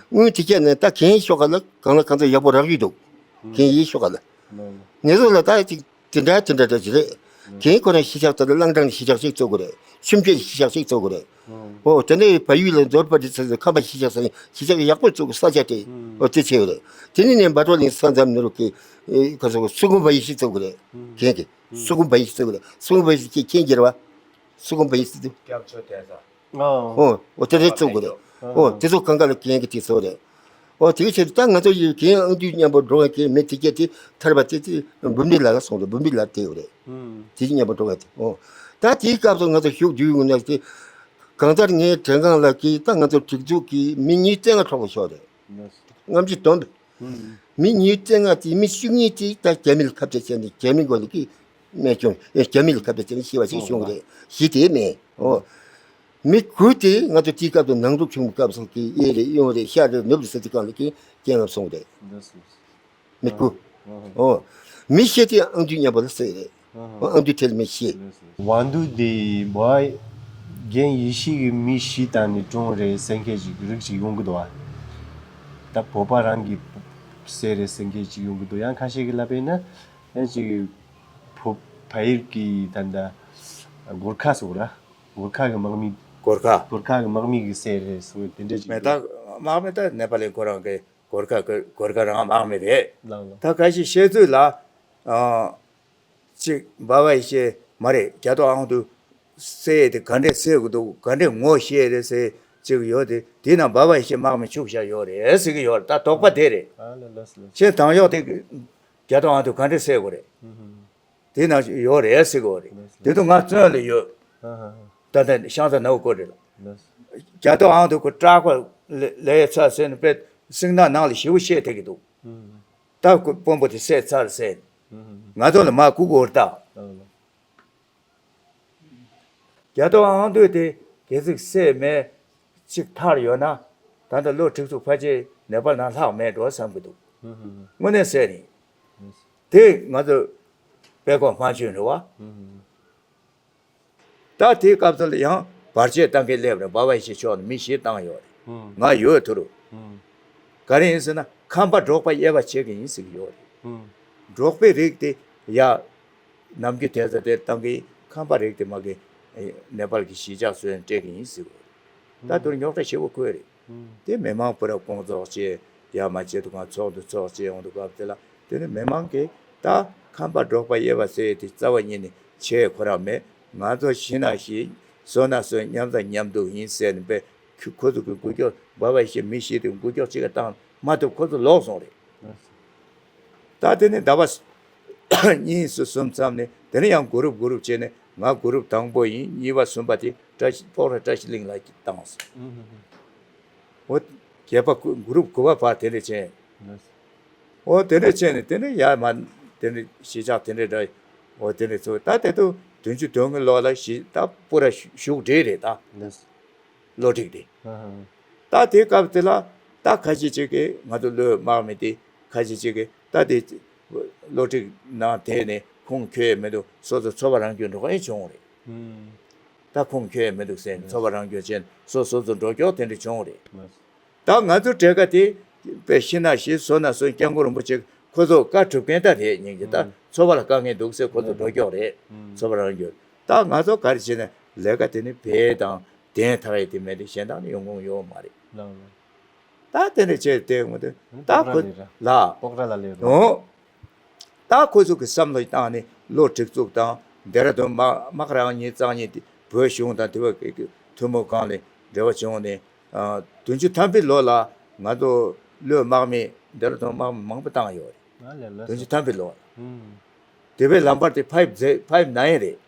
དངུལ་དེ་གས་ནས་ད་གན་ཤོག་ཁ་ལ་གང་ལ་གང་འཚམ་ཡག་པོ་རག་གི་འདུག་གན་ཡིན་ཤོག་ཁ་ལ། ངེད་ཚོ་ལ་ད་ཅིག་དེ་འདྲ་དེ་འདྲ་འདྲ་ཅིག་རེད། གན་ཁོ་རང་གཞིས་ཆགས་དེ་ལ་གླང་ཐང་གཞིས་ཆགས་ཤིག་བཙུགས་དགོས་རེད། ཆུ་འབྲས་གཞིས་ཆགས་ཤིག་བཙུགས་དགོས་རེད། ཨོ་དེ་ནས་བལ་ཡུལ་ལ་འཛོར་པ་དེ་ཚོ་ཁམས་པ་གཞིས་ཆགས་ས་གཞིས་ཆགས་ཡག་པོ་བཙུགས་ས་ཆ་དེ་ཨོ་དེ་བྱས་ཡོད་རེད། དེ་ནས་ནས་འབའ་གྲོ་གླིང་ས་མཚམས་ནུ་རུ་གི་ཁ་སོ་སུ་ཁུམ་བ་ཡི་ཤིག་བཙུགས་དགོས་རེད། གན་གི་སུ་ཁུམ་བ་ཡི་ཤིག་བཙུགས་དགོས་རེད། སུ་ཁུམ་བ་ཡི་ཤིག་ཁྱེད་མཁྱེན་གྱི་རེད་བ། སུ་ཁུམ་བ་ཡི་ཤིག་དེ། སྐྱབས་མཆོག་དེ་ཚོ། ཨོ། ཨོ་དེ་རེད་བཙུགས་དགོས་རེད། ཨོ་དེ་ཚོ་གང་ག་ལ་གན་གི་དེ་ཚོ་རེད། ཨོ་དེ་གི་ཕྱིར་ད་ང་ཚོ་ཡི་གན་ཨང་དུས་མཉམ་པོ་འགྲོ་མཁན་གི་མི་དེ་གས་དེ་ཐར་པ་དེ་དེ་འབུམ་འདི་ལ་ལ་སོང་རེད། འབུམ་འདི་ལ་དེ་ཡོད་རེད། དེ་གི་མཉམ་པོ་འགྲོ་མཁན་དེ་ཨོ། ད་དེའི་སྐབས་སུ་ང་ཚོ་ཞུགས་དུས་ཡོང་ན་དེ་གང་ལྟར་ངའི་དྲན་ཁང་ལ་གི་ད་ང་ཚོ་སྒྲིག་འཛུགས་ཀྱི་མི་ཉིས་བརྩེགས་ལྔ་འཕྲོག་པ་ཤོར་རེད། ལྔ་བཅུ་བདུན། མི་ཉིས་བརྩེགས་ལྔ་དེ་མི་བཅུ་གཉིས་དེ་ད་རྒྱ་མི་ལ་ཁ་གཏད་བྱས་ནས་རྒྱ་མི་མགོ་ལ་གི་རྨས་སྐྱོན་ཨེ་རྒྱ་མི་ལ་ཁ་གཏད་བྱས་ནས་ཤི་བ་ཞིག་བྱུང་རེད། ཞི་དེ་མེད་ཨོ། མི་དགུ་དེ་ང་ཚོ་དེའི་སྐབས་དུ་ནང་འཁྲུག་བྱུང་བའི་སྐབས་སུ་གི་གཡས་རེད་གཡོན་རེད་ཤར་རེད་ནུབ་རེད་ཟེར་དུས་སྒང་ལ་གི་རྐྱེན་ངན་སོང་རེད། མི་དགུ། ཨོ། མི་བཞི་དེ་ཨང་དུས་མཉམ་པོ་ལ་བསད་རེད། ཨང་དུས་དེ་ལ་མི་བཞི། ཝང་དུ་དེ་བ་རྒན་ཡེ་ཤེས་ཀྱི་མི་བཞི་དང་ནི་གྲོངས་རེད་ཟེར་མཁན་ཅིག་རིགས་ཅིག་ཡོང་གི་འདུག་བ། ད་བོད་པ་རང་གི་བསད་རེད་ཟེར་མཁན་ཅིག་ཡོང་གི་འདུག་ཡང་ཁ་ཤས་ཀྱི་ལབ་པས་ན་ཡང་ཅིག་བོད་བལ་ཡུལ་གྱི་ད་ལྟ་གོར་ཁ་ཟེར་བ་ར་གོར་ཁ་གི་དམག་མི་གོར་ཁ། གོར་ཁ་གི་དམག་མི་གི་བསད་རེད་ཟེར་དེ་འདྲ་ཅིག་མེ་ད་དམག་མི་ད་ནེ་པ་ལི་ཁོ་རང་གི་གོར་ཁ་གི་གོར་ཁ་རང་དམག་མི་རེད། ལགས་ལགས། ད་ཁ་ཤས་བཤད་ཚུལ་ལ། ཨ། ཅིག་འབའ་བ་ཡེ་ཤེས་མ་རེད་རྒྱ་ཐོ་ཨང་དུ་བསད་དེ་ག་འདྲས་བསད་དགོས་འདུག་ག་འདྲས་ངོ་ཤེས་རེད་ཟེར་ཅིག་ཡོད་དེ་དེ་ན་འབའ་བ་ཡེ་ཤེས་དམག་མི་བཅུག་བཞག་ཡོད་རེད་ཟེར་གི་ཡོད་རེད། ད་དོགས་པ་དེ་རེད། ཨ་ལ་ལ་ལ། ཁྱེད་དང་གཡོག་དེ་རྒྱ་ཐོ་ཨང་དུ་ག་འདྲས་བསད་དགོས་རེད། དེ་ན་ཡོད་རེད་ཟེར་གི་ཡོད་རེད། དེ་དུ་ང་བཙོན་ལ་ཡོད། ད་ལྟ་ཤང་ཚ་ནའུ་ཀོ་རེད་ལ། རྒྱ་ཐོ་ཨང་དུ་ཁོ་སྐྲག་པ་ལས་ཚ་ཟེར་ནས་པས་སིང་ན་ནང་ལ་ཞེ་པོ་བཤད་བསྡད་ཀྱི་འདུག་ད་ཁོ་དཔོན་པོ་དེ་བསད་ཚར་ཟེར། ང་ཚོ་ལ་མ་སྐུ་གོར་ད། རྒྱ་ཐོ་ཨང་དུ་དེ་གལ་སྲིད་བསད་མེད་ཅིག་ཐར་ཡོད་ན་ད་ལྟ་ལོ་དྲུག་ཅུ་ཕལ་ཆེར་ནེ་པཱལ་ནང་ལྷག་མེད་འགྲོ་བསམ་གྱི་འདུག་དངོས་གནས་བསད་ནི་དེ་ང་ཚོ་དཔལ་འཁོར་དམར་ཆུང་རེད་བ། ད་དེའི་སྐབས་སུ་ལ་ཡང་བར་ཆད་བཏང་མཁན་སླེབས་རེད། འབའ་བ་ཡེ་ཤེས་མཆོག་ནས་མི་བཞི་བཏང་ཡོད་རེད། ང་ཡོད་ཐུ་རུ། ག་རེ་ཡིན་ཟེར་ན་ཁམས་པ་འབྲོག་པ་དབྱེ་བ་ཕྱེ་གི་ཡིན་ཟེར་གི་ཡོད་རེད། འབྲོག་པའི་རིགས་དེ་ཡ་ནམ་རྒྱུན་དེ་ཚོ་དེ་བཏང་གི་ཁམས་པ་རིགས་དེ་མ་གི་ནེ་པཱལ་གྱི་གཞིས་ཆགས་སུ་ཡང་སྤྲད་གི་ཡིན་ཟེར་གི་ཡོད་རེད། ད་དུ་རུ་རྙོག་དྲ་ཞེ་པོ་འཁོད་རེད། དེ་མི་མང་པུ་ར་སྐོང་ཚོགས་བྱས་ཡ་མ་བྱེད་དུ་གང་ཚོགས་འདུ་ཚོགས་བྱས་ཡོང་དུ་སྐབས་དེ་ལ་དེ་ནི་མི་མང་གིས་ད་ཁམས་པ་འབྲོག་པ་དབྱེ་བ་ཟེར་དེ་རྩ་བ་ཉིད་ནས་བྱས་ཁོ་རང་མེད། ང་ཚོ་ཤི་ན་ཤི་གསོན་ན་གསོན་མཉམ་ཟ་མཉམ་འདུག་ཡིན་ཟེར་ནས་པས་ཁོ་ཁོ་ཚོ་གི་འགུལ་སྐྱོད་འབའ་བ་ཤི་མི་ཤི་དེ་འགུལ་སྐྱོད་ཅིག་བཏང་མ་ཐུབ་ཁོ་ཚོ་ལོག་སོང་རེད། ད་དེ་ནས་ཟླ་བ་གཉིས་སུ་གསུམ་ཙམ་ནས་དེ་ནས་ཡང་གུ་རུབ་གུ་རུབ་བྱས་ནས་ང་གུ་རུབ་དང་པོ་ཡིན། གཉིས་པ་གསུམ་པ་དེ་བཀྲ་ཤིས་སྤོག་ར་བཀྲ་ཤིས་གླིང་ལ་བཏང་སོང་། འོ་བརྒྱད་པ་གུ་རུབ་དགུ་པ་བར་དེ་འདྲ་བྱས། འོ་དེ་འདྲ་བྱས་ནས་དེ་ནས་ཡར་མར་དེ་འདྲ་གཞིས་ཆགས་དེ་འདྲ་འདྲ། འོ་དེ་འདྲ་ཚོ་ད་དེ་དུ་བདུན་ཅུ་དོན་ལྔའི་ལོ་ལ་གཞིས་ད་སྤུ་ར་བཞུགས་བསྡད་རེད་ད། བློ་གྲོས་དེ། ད་དེའི་སྐབས་དེ་ལ་ད་ཁ་ཤས་ཅིག་གིས་ང་ཚོ་བློས་དམག་མི་དེ་ཁ་ཤས་ཅིག་གིས་ད་དེ་བློ་གྲོས་ནང་དེ་ནས་ཁུངས་འཁྱོལ་ཡས་མི་འདུག་སོ་སོ་འཚོ་བ་རང་སྐྱོང་འགྲོ་མཁན་བྱུང་རེད། ད་ཁུངས་འཁྱོལ་ཡ་མི་འདུག་ཟེར་ནས་ཚོགས་པ་རང་སྐྱོང་བྱས་ནས་སོ་སོ་སོ་འགྲོ་སྐྱོག་དེ་འདྲ་བྱུང་བ་རེད། ད་ང་ཚོ་གྲས་ཀ་དེ་དཔེ་ཤི་ན་ཤི་གསོན་ན་གསོན། སྐྱབས་མགོན་རིན་པོ་ཆེ་ཁོ་ཚོ་བཀའ་སྒྲུབ་མཁན་ད་རེད། སྙིང་རྗེ། ད་ཚོགས་པ་ལ་དཀའ་ངལ་འདུག་ཟེར་ཁོ་ཚོ་འགྲོ་སྐྱོག་རེད། ཚོགས་པ་རང་སྐྱོང་། ད་ང་ཚོ་ག་རེ་བྱས་ནས་ལས་ཀ་དེ་ནི་བེད་དང་བདེན་ཐག་ཡས་དེ་མེད་དེ་གཞན་དག་ནི་ཡོང་ཁུངས་ཡོད་མ་རེད། ད་དེ་འདྲ་བྱས་ཏེ་ངོ་དེ་ད་ཁོ་ལ་སྤོག་ར་ལ་ལས་རོ། ད་ཁོ་ཚོ་གི་བསམ་བློ་བཏང་ནས་ལོ་དྲུག་ཙུག་དང་ཌེ་ར་ཌུན་དམག་དམག་རང་ཉིད་རྩ་ཉིད་དེ་བོད་གཞུང་དང་དེ་བ་གི་ཐུན་མོང་སྒང་ལས་འབྲེལ་བ་བྱུང་ནས། བདུན་ཅུ་ཐམ་པའི་ལོ་ལ་ང་ཚོ་བློས་དམག་མི་ཌེ་ར་ཌུན་དམག་མི་མང་པོ་བཏང་ཡོད་རེད། བདུན་ཅུ་ཐམ་པའི་ལོ་ལ། དེ་བས་ལམ་བར་དེ་ཕ་ཡིབ་མཛེ་ཕ་ཡིབ་ན་ཡིན་རེད།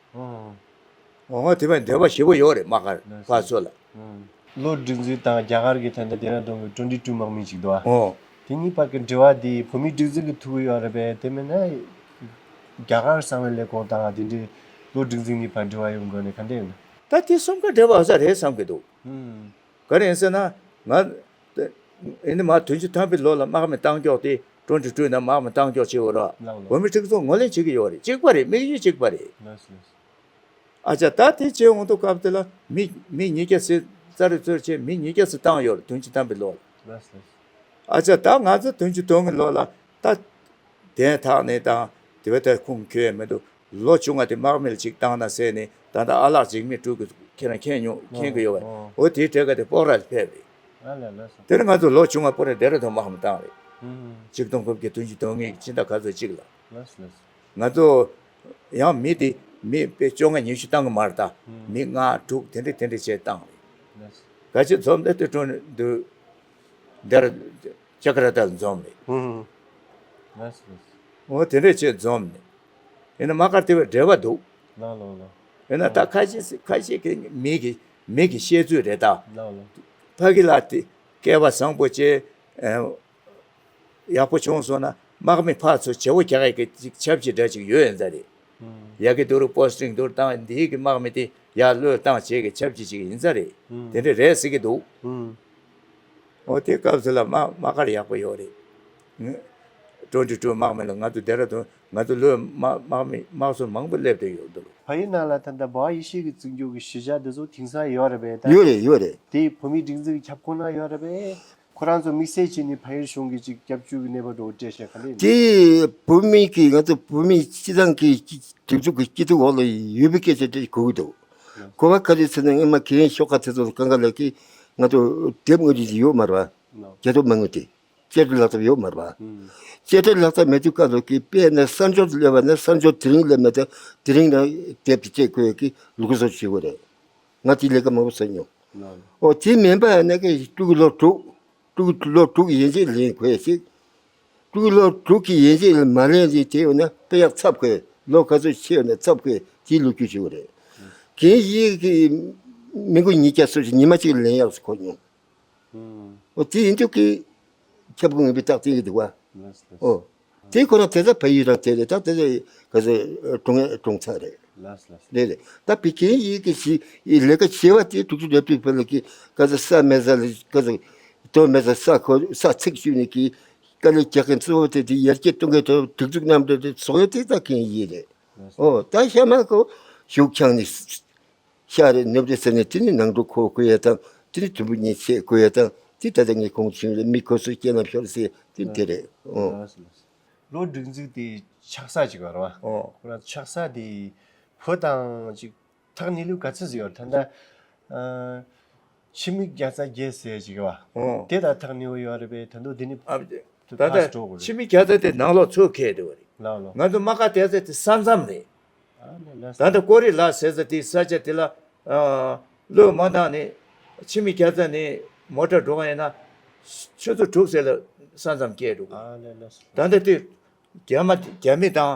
འོ་ཧོ། དེ་བས་འདོད་པ་ཞེ་པོ་ཡོད་རེད་དམག་སྒར་ཕར་ཚུར་ལ། ལོ་དྲུག་ཅུ་དང་རྒྱ་གར་གྱི་ད་ལྟ་ཌེ་ར་ཌུན་གྱི་ཊུན་ཊི་ཊུ་དམག་མི་ཅིག་འདུག་ཨ། འོ། དེ་གཉིས་བར་གྱི་འབྲེལ་བ་དེ་བོད་མིའི་སྒྲིག་འཛུགས་ཀྱིས་ཐུག་གི་ཡོད་རེད་པས། དེ་མིན་ན་རྒྱ་གར་གསང་བའི་ལས་ཁུངས་དང་དེ་འདྲའི་ལོ་དྲུག་ཅུ་གཉིས་བར་འབྲེལ་བ་ཡོང་དགོས་ནས་ག་འདྲ་ཡོད་ན། ད་དེ་གསུམ་ཀ་འབྲེལ་བ་ཨ་ས་རེད་བསམ་གྱི་འདུག་ག་རེ་ཡིན་ཟེར་ན། ང་ཨེ་ནི་མ་བདུན་ཅུ་ཐམ་པའི་ལོ་ལ་དམག་མི་བཏང་སྐྱོག་དེ་ཊུན་ཊི་ཊུ་ནང་དམག་མི་བཏང་སྐྱོག་བྱེད་འོ་ར། ལགས་ལགས། བོད་མི་སྒྲིག་འཛུགས་ངོས་ལེན་བྱེད་ཀྱི་ཡོད་རེད། གཅིག་པ་རེད། དམིགས་ཡུལ་གཅིག་པ་རེད། ལགས་ལགས། ཨ་ཅག་ད་དེ་བྱེད་འོང་དུས་སྐབས་དེ་ལ་མི་མི་ཉིས་བརྒྱ་ཟེར་རྩ་རེ་རྩོད་བྱས་མི་ཉིས་བརྒྱ་ཟེར་བཏང་ཡོད་རེད། བདུན་ཅུ་ཐམ་པའི་ལོ་ལ། ལགས་ལགས། ཨ་ཅག་ད་ང་ཚོ་བདུན་ཅུ་དོན་གྱི་ལོ་ལ་ད་དེ་ཐག་ནས་དང་དེ་བས་ད་ཁུངས་འཁྱོལ་ཡ་མི་འདུག་ལོ་བྱུང་བ་དེ་དམག་མི་ལ་ཅིག་བཏང་ན་ཟེར་ནས་ད་ལྟ་ཨ་ལགས་འཇིགས་མེད་སྤྲུལ་སྐུ་ཁྱེད་རང་མཁྱེན་མྱོང་མཁྱེན་གི་ཡོད་པ། འོ་དེའི་གྲས་ཀ་དེ་སྤོག་ར་ལ་ཕེབས་རེད། ཨ་ལས་ལགས་སོ། དེ་ནས་ང་ཚོ་ལོ་བྱུང་བ་པོ་རེ་ཌེ་ར་ཌུན་དམག་མི་བཏང་རེད། ཆིག་སྟོང་དགུ་བརྒྱ་བདུན་ཅུ་དོན་ལྔ་གི་ཕྱི་ཟླ་ག་ཚོད་གཅིག་ལ། ལགས་ལགས། ང་ཚོ་ཡང་མི་དེ་མི་དཔེ་བཅོ་ལྔ་ཉི་ཤུ་བཏང་གི་མ་རེད་ད། མི་ལྔ་དྲུག་དེ་འདྲ་དེ་འདྲ་བྱས་བཏང་རེད། ལགས། ག་ཅི་འཛོམས་ནས་དེ་ཀྲུང་འདུ་འདིར་ཅ་ཀ་ར་ཏ་ལ་འཛོམས་རེད། ལགས་ལགས། འོ་དེ་འདྲ་བྱས་འཛོམས་ནས། ཡིན་ན་དམག་སྒར་དེ་བས་འབྲེལ་བ་འདུག་ལགས་ལགས་ལགས། ཡིན་ན་ད་ཁ་ཤས་ཁ་ཤས་ཀྱི་མི་གི་མི་གི་བཤད་ཚུལ་རེད་ད། ལགས་ལགས། ཕ་གི་ལ་དེ་སྐལ་བ་བཟང་པོ་བྱས། ཡག་པོ་བྱུང་སོང་ན་དམག་མི་ཕར་ཚུར་བྱེད་པོ་རྒྱག་ཡག་གི་ཅིག་ཆབ་ཅིག་འདྲ་ཅིག་ཡོད་ཡིན་ས་རེད། ཡ་གི་དུ་རུ་པོ་སི་ཊིང་དུ་བཏང་འདིའི་གི་དམག་མི་དེ་ཡར་བློས་བཏང་བྱེད་གི་ཆབ་ཅིག་ཅིག་ཡིན་ས་རེད། དེ་འདྲ་རེད་ཟེར་གི་འདུག་འོ་དེ་སྐབས་སུ་ལ་དམག་དམག་སྒར་ཡག་པོ་ཡོད་རེད། ཀྲུང་ཀྲུང་ཀྲུང་དམག་མི་ལ་ང་ཚོ་དེ་ར་དུ་ང་ཚོ་བློས་དམག་དམག་མི་དམག་ཟོར་མང་པོ་སླེབས་བསྡད་ཡོད་འདུག་ཕ་ཡུལ་ནང་ལ་ད་ལྟ་འབའ་ཡེ་ཤེས་ཀྱི་བཙུན་རྒྱུ་གི་གཞིས་ཆགས་འདི་ཚོ་དེང་སང་ཡོད་རེད་པས་ད། ཡོད་རེད་ཡོད་རེད། དེ་བོད་མིའི་སྒྲིག་འཛུགས་ཀྱི་ཁྱབ་ཁོངས་ན་ཡོད་རེད་པས། ཁོ་རང་ཚོ་དམིགས་བསལ་བྱས་ནས་ཕ་ཡུལ་གཞུང་གི་ཅིག་སྐྱབས་བཅོལ་གྱི་གནས་བབ་འགྲོ་བསྡད་བཤད་ག་ལེ་ནི། དེ་བོད་མི་གི་ང་ཚོ་བོད་མི་སྤྱི་བཏང་གི་སྒྲིག་འཛུགས་ཀྱི་སྐྱིད་སྡུག་འོག་ལ་ཡོད་པའི་སྐད་ཆ་དེ་གོ་གི་འདུག་གོ་བ་ག་རེ་ཟེར་ན་སྔོན་མ་རྒན་ཤོག་ཁག་དེ་ཚོ་ལ་གང་ག་ལ་གི་ང་ཚོ་དེབ་དངོས་རིགས་ཡོད་མ་རེད་པ། རྒྱལ་ཐོབ་མ་དངུལ་དེ་བཅད་ཁྲིམས་ལག་བསྟར་ཡོད་མ་རེད་པ། བཅད་ཁྲིམས་ལག་བསྟར་མེད་དུས་སྐབས་ལ་གི་དཔེར་ན་གསར་འབྱོར་སླེབས་པ་ན་གསར་འབྱོར་དེ་རིང་སླེབས་མེད་ད་དེ་རིང་ན་དེབ་དེ་བཅད་དགོས་ཀྱི་ལུགས་སྲོལ་བྱེད་དགོས་རེད། ང་དེ་ལས་ཀ་མང་པོ་བྱས་མྱོང་། ཨོ་དེ་མིན་པ་ཡང་ན་ཀྱི་ཕྲུ་གུ་ལོ་དྲུག་ཕྲུ་གུ་ལོ་དྲུག་ཡན་ཆད་ལེན་དགོས་ཤིག་ཕྲུ་གུ་ལོ་དྲུག་གི་ཡན་ཆད་ལ་མ་ལེན་རེད་དེ་ཡོད་ན་དཔེ་ཡག་ཚབ་དགོས། ལོ་ག་ཚོད་ཆེ་ཡོད་ན་ཚབ་དགོས། དེའི་ལོ་རྒྱུས་བྱེད་དགོས་རེད། རྒན་ཡིན་གྱི་མི་མགོ་ཉིས་བརྒྱ་སོ་ཞིག་ཉི་མ་གཅིག་ལེན་ཡག་སུ་གོ་མྱོང་། ཨོ་དེ་ཡིན་དུས་ཀྱི་ཁྱབ་ཁོངས་ངན་པའི་རྟགས་བསྟན་གྱི་འདུག་བ། ལགས་ལགས། ཨོ། དེ་ཁོ་རང་དེ་ཚ་ཕ་ཡུལ་རང་དེ་རེད། ད་དེ་ཚ་ག་ཚོད་གྲོང་གྲོང་ཚ་རེད། ལགས་ལགས། རེད་རེད། ད་བི་ཀན་ཡིག་གི་ཞི་ཡི་ལས་ཀ་བྱེད་པ་དེ་དྲུག་ཅུ་རེ་བདུན་བོད་ལ་གི་ག་ཚོད་ས་མེད་ས་ལ་ག་ཚོད་དོ་མེད་ས་ས་ཁོ་ས་ཚིག་བཅུག་ནས་གི་དཀའ་ལས་རྒྱག་མཁན་གཙོ་བོ་དེ་དེ་ཡར་རྒྱས་གཏོང་མཁན་དེ་སྒྲིག་འཛུགས་མཉམ་འབྲེལ་དེ་ཚོགས་ཡོད་དེ་ད་ཀན་ཡིག་རེད། ལགས་སོ། ཨོ་ད་ཤ་མ་ཁོ་ཞུགས་ཆང་ནི། ཤ་རེ་ནུབ་རེ་ཟེར་ནས་དེ་ནི་ནང་འགྲོ་ཁོ་དགོས་ཡ་དང་དེ་ནི་དུམ་བུ་གཉིས་ཆད་དགོས་ཡ་དང་དེ་ད་ལྟ་ངས་གོང་བྱུང་རེད། མི་ཁོ་ཚོའི་སྐྱེ་ལམ་ཤོར་ཟེར་དེ་དེ་རེད། ཨོ། ལོ་སྒྲིག་འཛུགས་དེ་ཆགས་ས་ཅིག་ཡོད་རེད་བ། ཨོ། ཁོ་རང་ཆགས་ས་དེ་བོད་དང་ཅིག་ཐག་ཉེ་ལུགས་ག་ཚོད་ཟིག་ཡོད་རེད་ད། ཨ། ཕྱི་མིག་བརྒྱ་རྩ་བརྒྱད་ཟེར་ཅིག་ཡོད་བ། ཨོ། དེ་དང་ཐག་ཉེ་བོ་ཡོད་རེད་པས། ད་དུང་དེ་ནི་ཨ། ད་ད་ཕར་འགྲོ་དགོས་རེད། ཕྱི་མིག་བརྒྱ་རྩ་དེ་ནང་ལོགས་ཚུར་འཁེལ་བསྡད་པ་རེད། ལགས་ལགས། ང་ཚོ་དམག་སྒར་བསྡད་ས་དེ་ས་མཚམས་རེད། ཨ་ནི་ལགས་སོ། ད་ལྟ་ཀོ་རི་ལ་ཟེར་ས་དེའི་ས་ཆ་དེ་ལ་ཨ་བློས་མ་བཏང་ནས་ཕྱི་མིག་བརྒྱ་རྩ་ནས་མོ་ཊ་འགྲོ་ག་ཡིན་ན་ཆུ་ཚོད་དྲུག་ཙམ་ལ་ས་མཚམས་བསྐྱལ་འགྲོ་དགོས། ཨ་ནི་ལགས་སོ། ད་ལྟ་དེ་རྒྱ་མ་རྒྱ་མི་དང་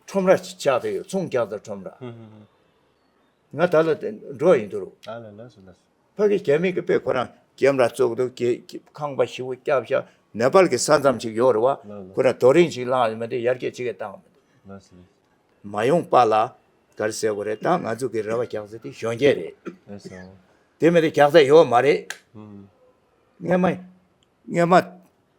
ཁྲོམ་ར་ཆགས་བསྡད་ཡོད། ཚོང་རྒྱག་ས་ཁྲོམ་ར། ཧུམ་ཧུམ་ཧུམ། ང་ད་ལ་འགྲོ་ཡིན་འདུག་ཨ་ལ་ལགས་སོ་ལགས་སོ། ཕ་གི་རྒྱ་མི་གི་དཔེ་ཁོ་རང་ཀེམ་ར་བཙུགས་འདུག་ཁང་པ་ཞེ་པོ་བརྒྱབ་ཤག་ནེ་པཱལ་གི་ས་མཚམས་ཤིག་ཡོད་རེད་བ། ལགས་ལགས། ཁོ་རང་རྡོ་རིང་ཞིག་བསླངས་ཡོད་མ་རེད། ཡར་རྒྱས་ཅིག་གི་བཏང་མི་འདུག་ལགས་སོ་ལགས་སོ། མ་ཡོང་པ་ལ་ག་རེ་ཟེར་དགོས་རེད། ད་ང་ཚོ་གི་རེ་བ་རྒྱག་ས་དེ་གཞོན་སྐྱེས་རེད། ལགས་སོ། དེ་མིན་དེ་རྒྱག་ས་ཡོད་མ་རེད། ཧུམ། སྔོན་མ་སྔོན་མ་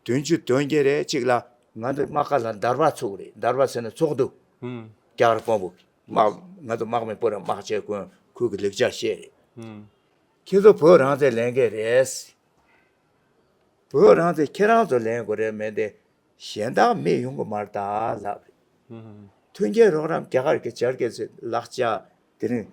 བདུན་ཅུ་དོན་བརྒྱད་རེ་གཅིག་ལ་ང་ཚོ་དམག་སྒར་ལ་འདར་བ་ཚུགས་རེད། འདར་བ་ཟེར་ན་ཚོགས་འདུ། ཧུམ། རྒྱ་གར་དཔོན་པོ། དམག་ང་ཚོ་དམག་མི་པུ་ར་དམག་ཆས་གོན། ཁོས་ཀྱི་ལེགས་ཆ་བཤད་རེད། ཁྱེད་ཚོ་བོད་རང་བཙན་ལེན་མཁན་རེད། བོད་རང་བཙན་ཁྱེད་རང་ཚོ་ལེན་དགོས་རེད་མིན་ཏེ། གཞན་དག་མི་ཡོང་གི་མ་རེད་ད་ལབ་རེད། མཐུན་རྐྱེན་རོགས་རམ་རྒྱ་གར་གྱི་བྱ་དགའ་ཚོས་ལག་ཆ་དེ་རིང་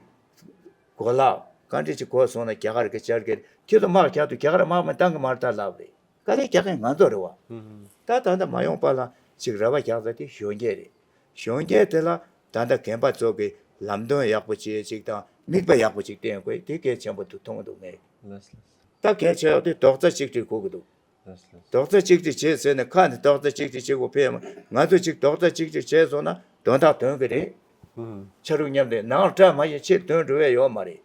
གོ་ལག་ག་འདྲ་ཅིག་གོ་སོང་ན་རྒྱ་གར་གྱི་བྱ་དགའ་ཁྱེད་ཚོ་དམག་རྒྱག་དུས་རྒྱ་གར་དམག་མི་བཏང་གི་མ་རེད་ད་ལབ་རེད། དཀའ་ལས་རྒྱག་མཁན་ང་ཚོ་རེད་བ། ད་ད་ལྟ་མ་ཡོང་པ་ལ་ཅིག་རེ་བ་རྒྱག་ས་དེ་གཞོན་སྐྱེས་རེད། གཞོན་སྐྱེས་དེ་ལ་ད་ལྟ་རྒན་པ་ཚོ་གི་ལམ་སྟོན་ཡག་པོ་བྱེད་ཅིག་དང་མིག་དཔེ་ཡག་པོ་ཅིག་བསྟན་དགོས་དེ་གལ་ཆེན་པོ་འདུག་མཐོང་གི་འདུག་ངས། ལགས་སོ། ད་གལ་ཆེ་བ་དེ་རྡོག་རྩ་གཅིག་སྒྲིལ་དགོས་ཀྱི་འདུག་ལགས་སོ། རྡོག་རྩ་གཅིག་སྒྲིལ་བྱེད་ཟེར་ནས་ཁ་ནས་རྡོག་རྩ་གཅིག་སྒྲིལ་བྱེད་དགོས་ཕེབས་མ། ང་ཚོ་གཅིག་རྡོག་རྩ་གཅིག་སྒྲིལ་བྱས་སོང་ན་དོན་དག་དོན་གྱི་རེད། ཕྱི་རུ་མཉམ་དུ་ནང་བཀྲ་མ་ཡིན་ཕྱིར་དོན་འགྲོ་བས་ཡོད་མ་རེད།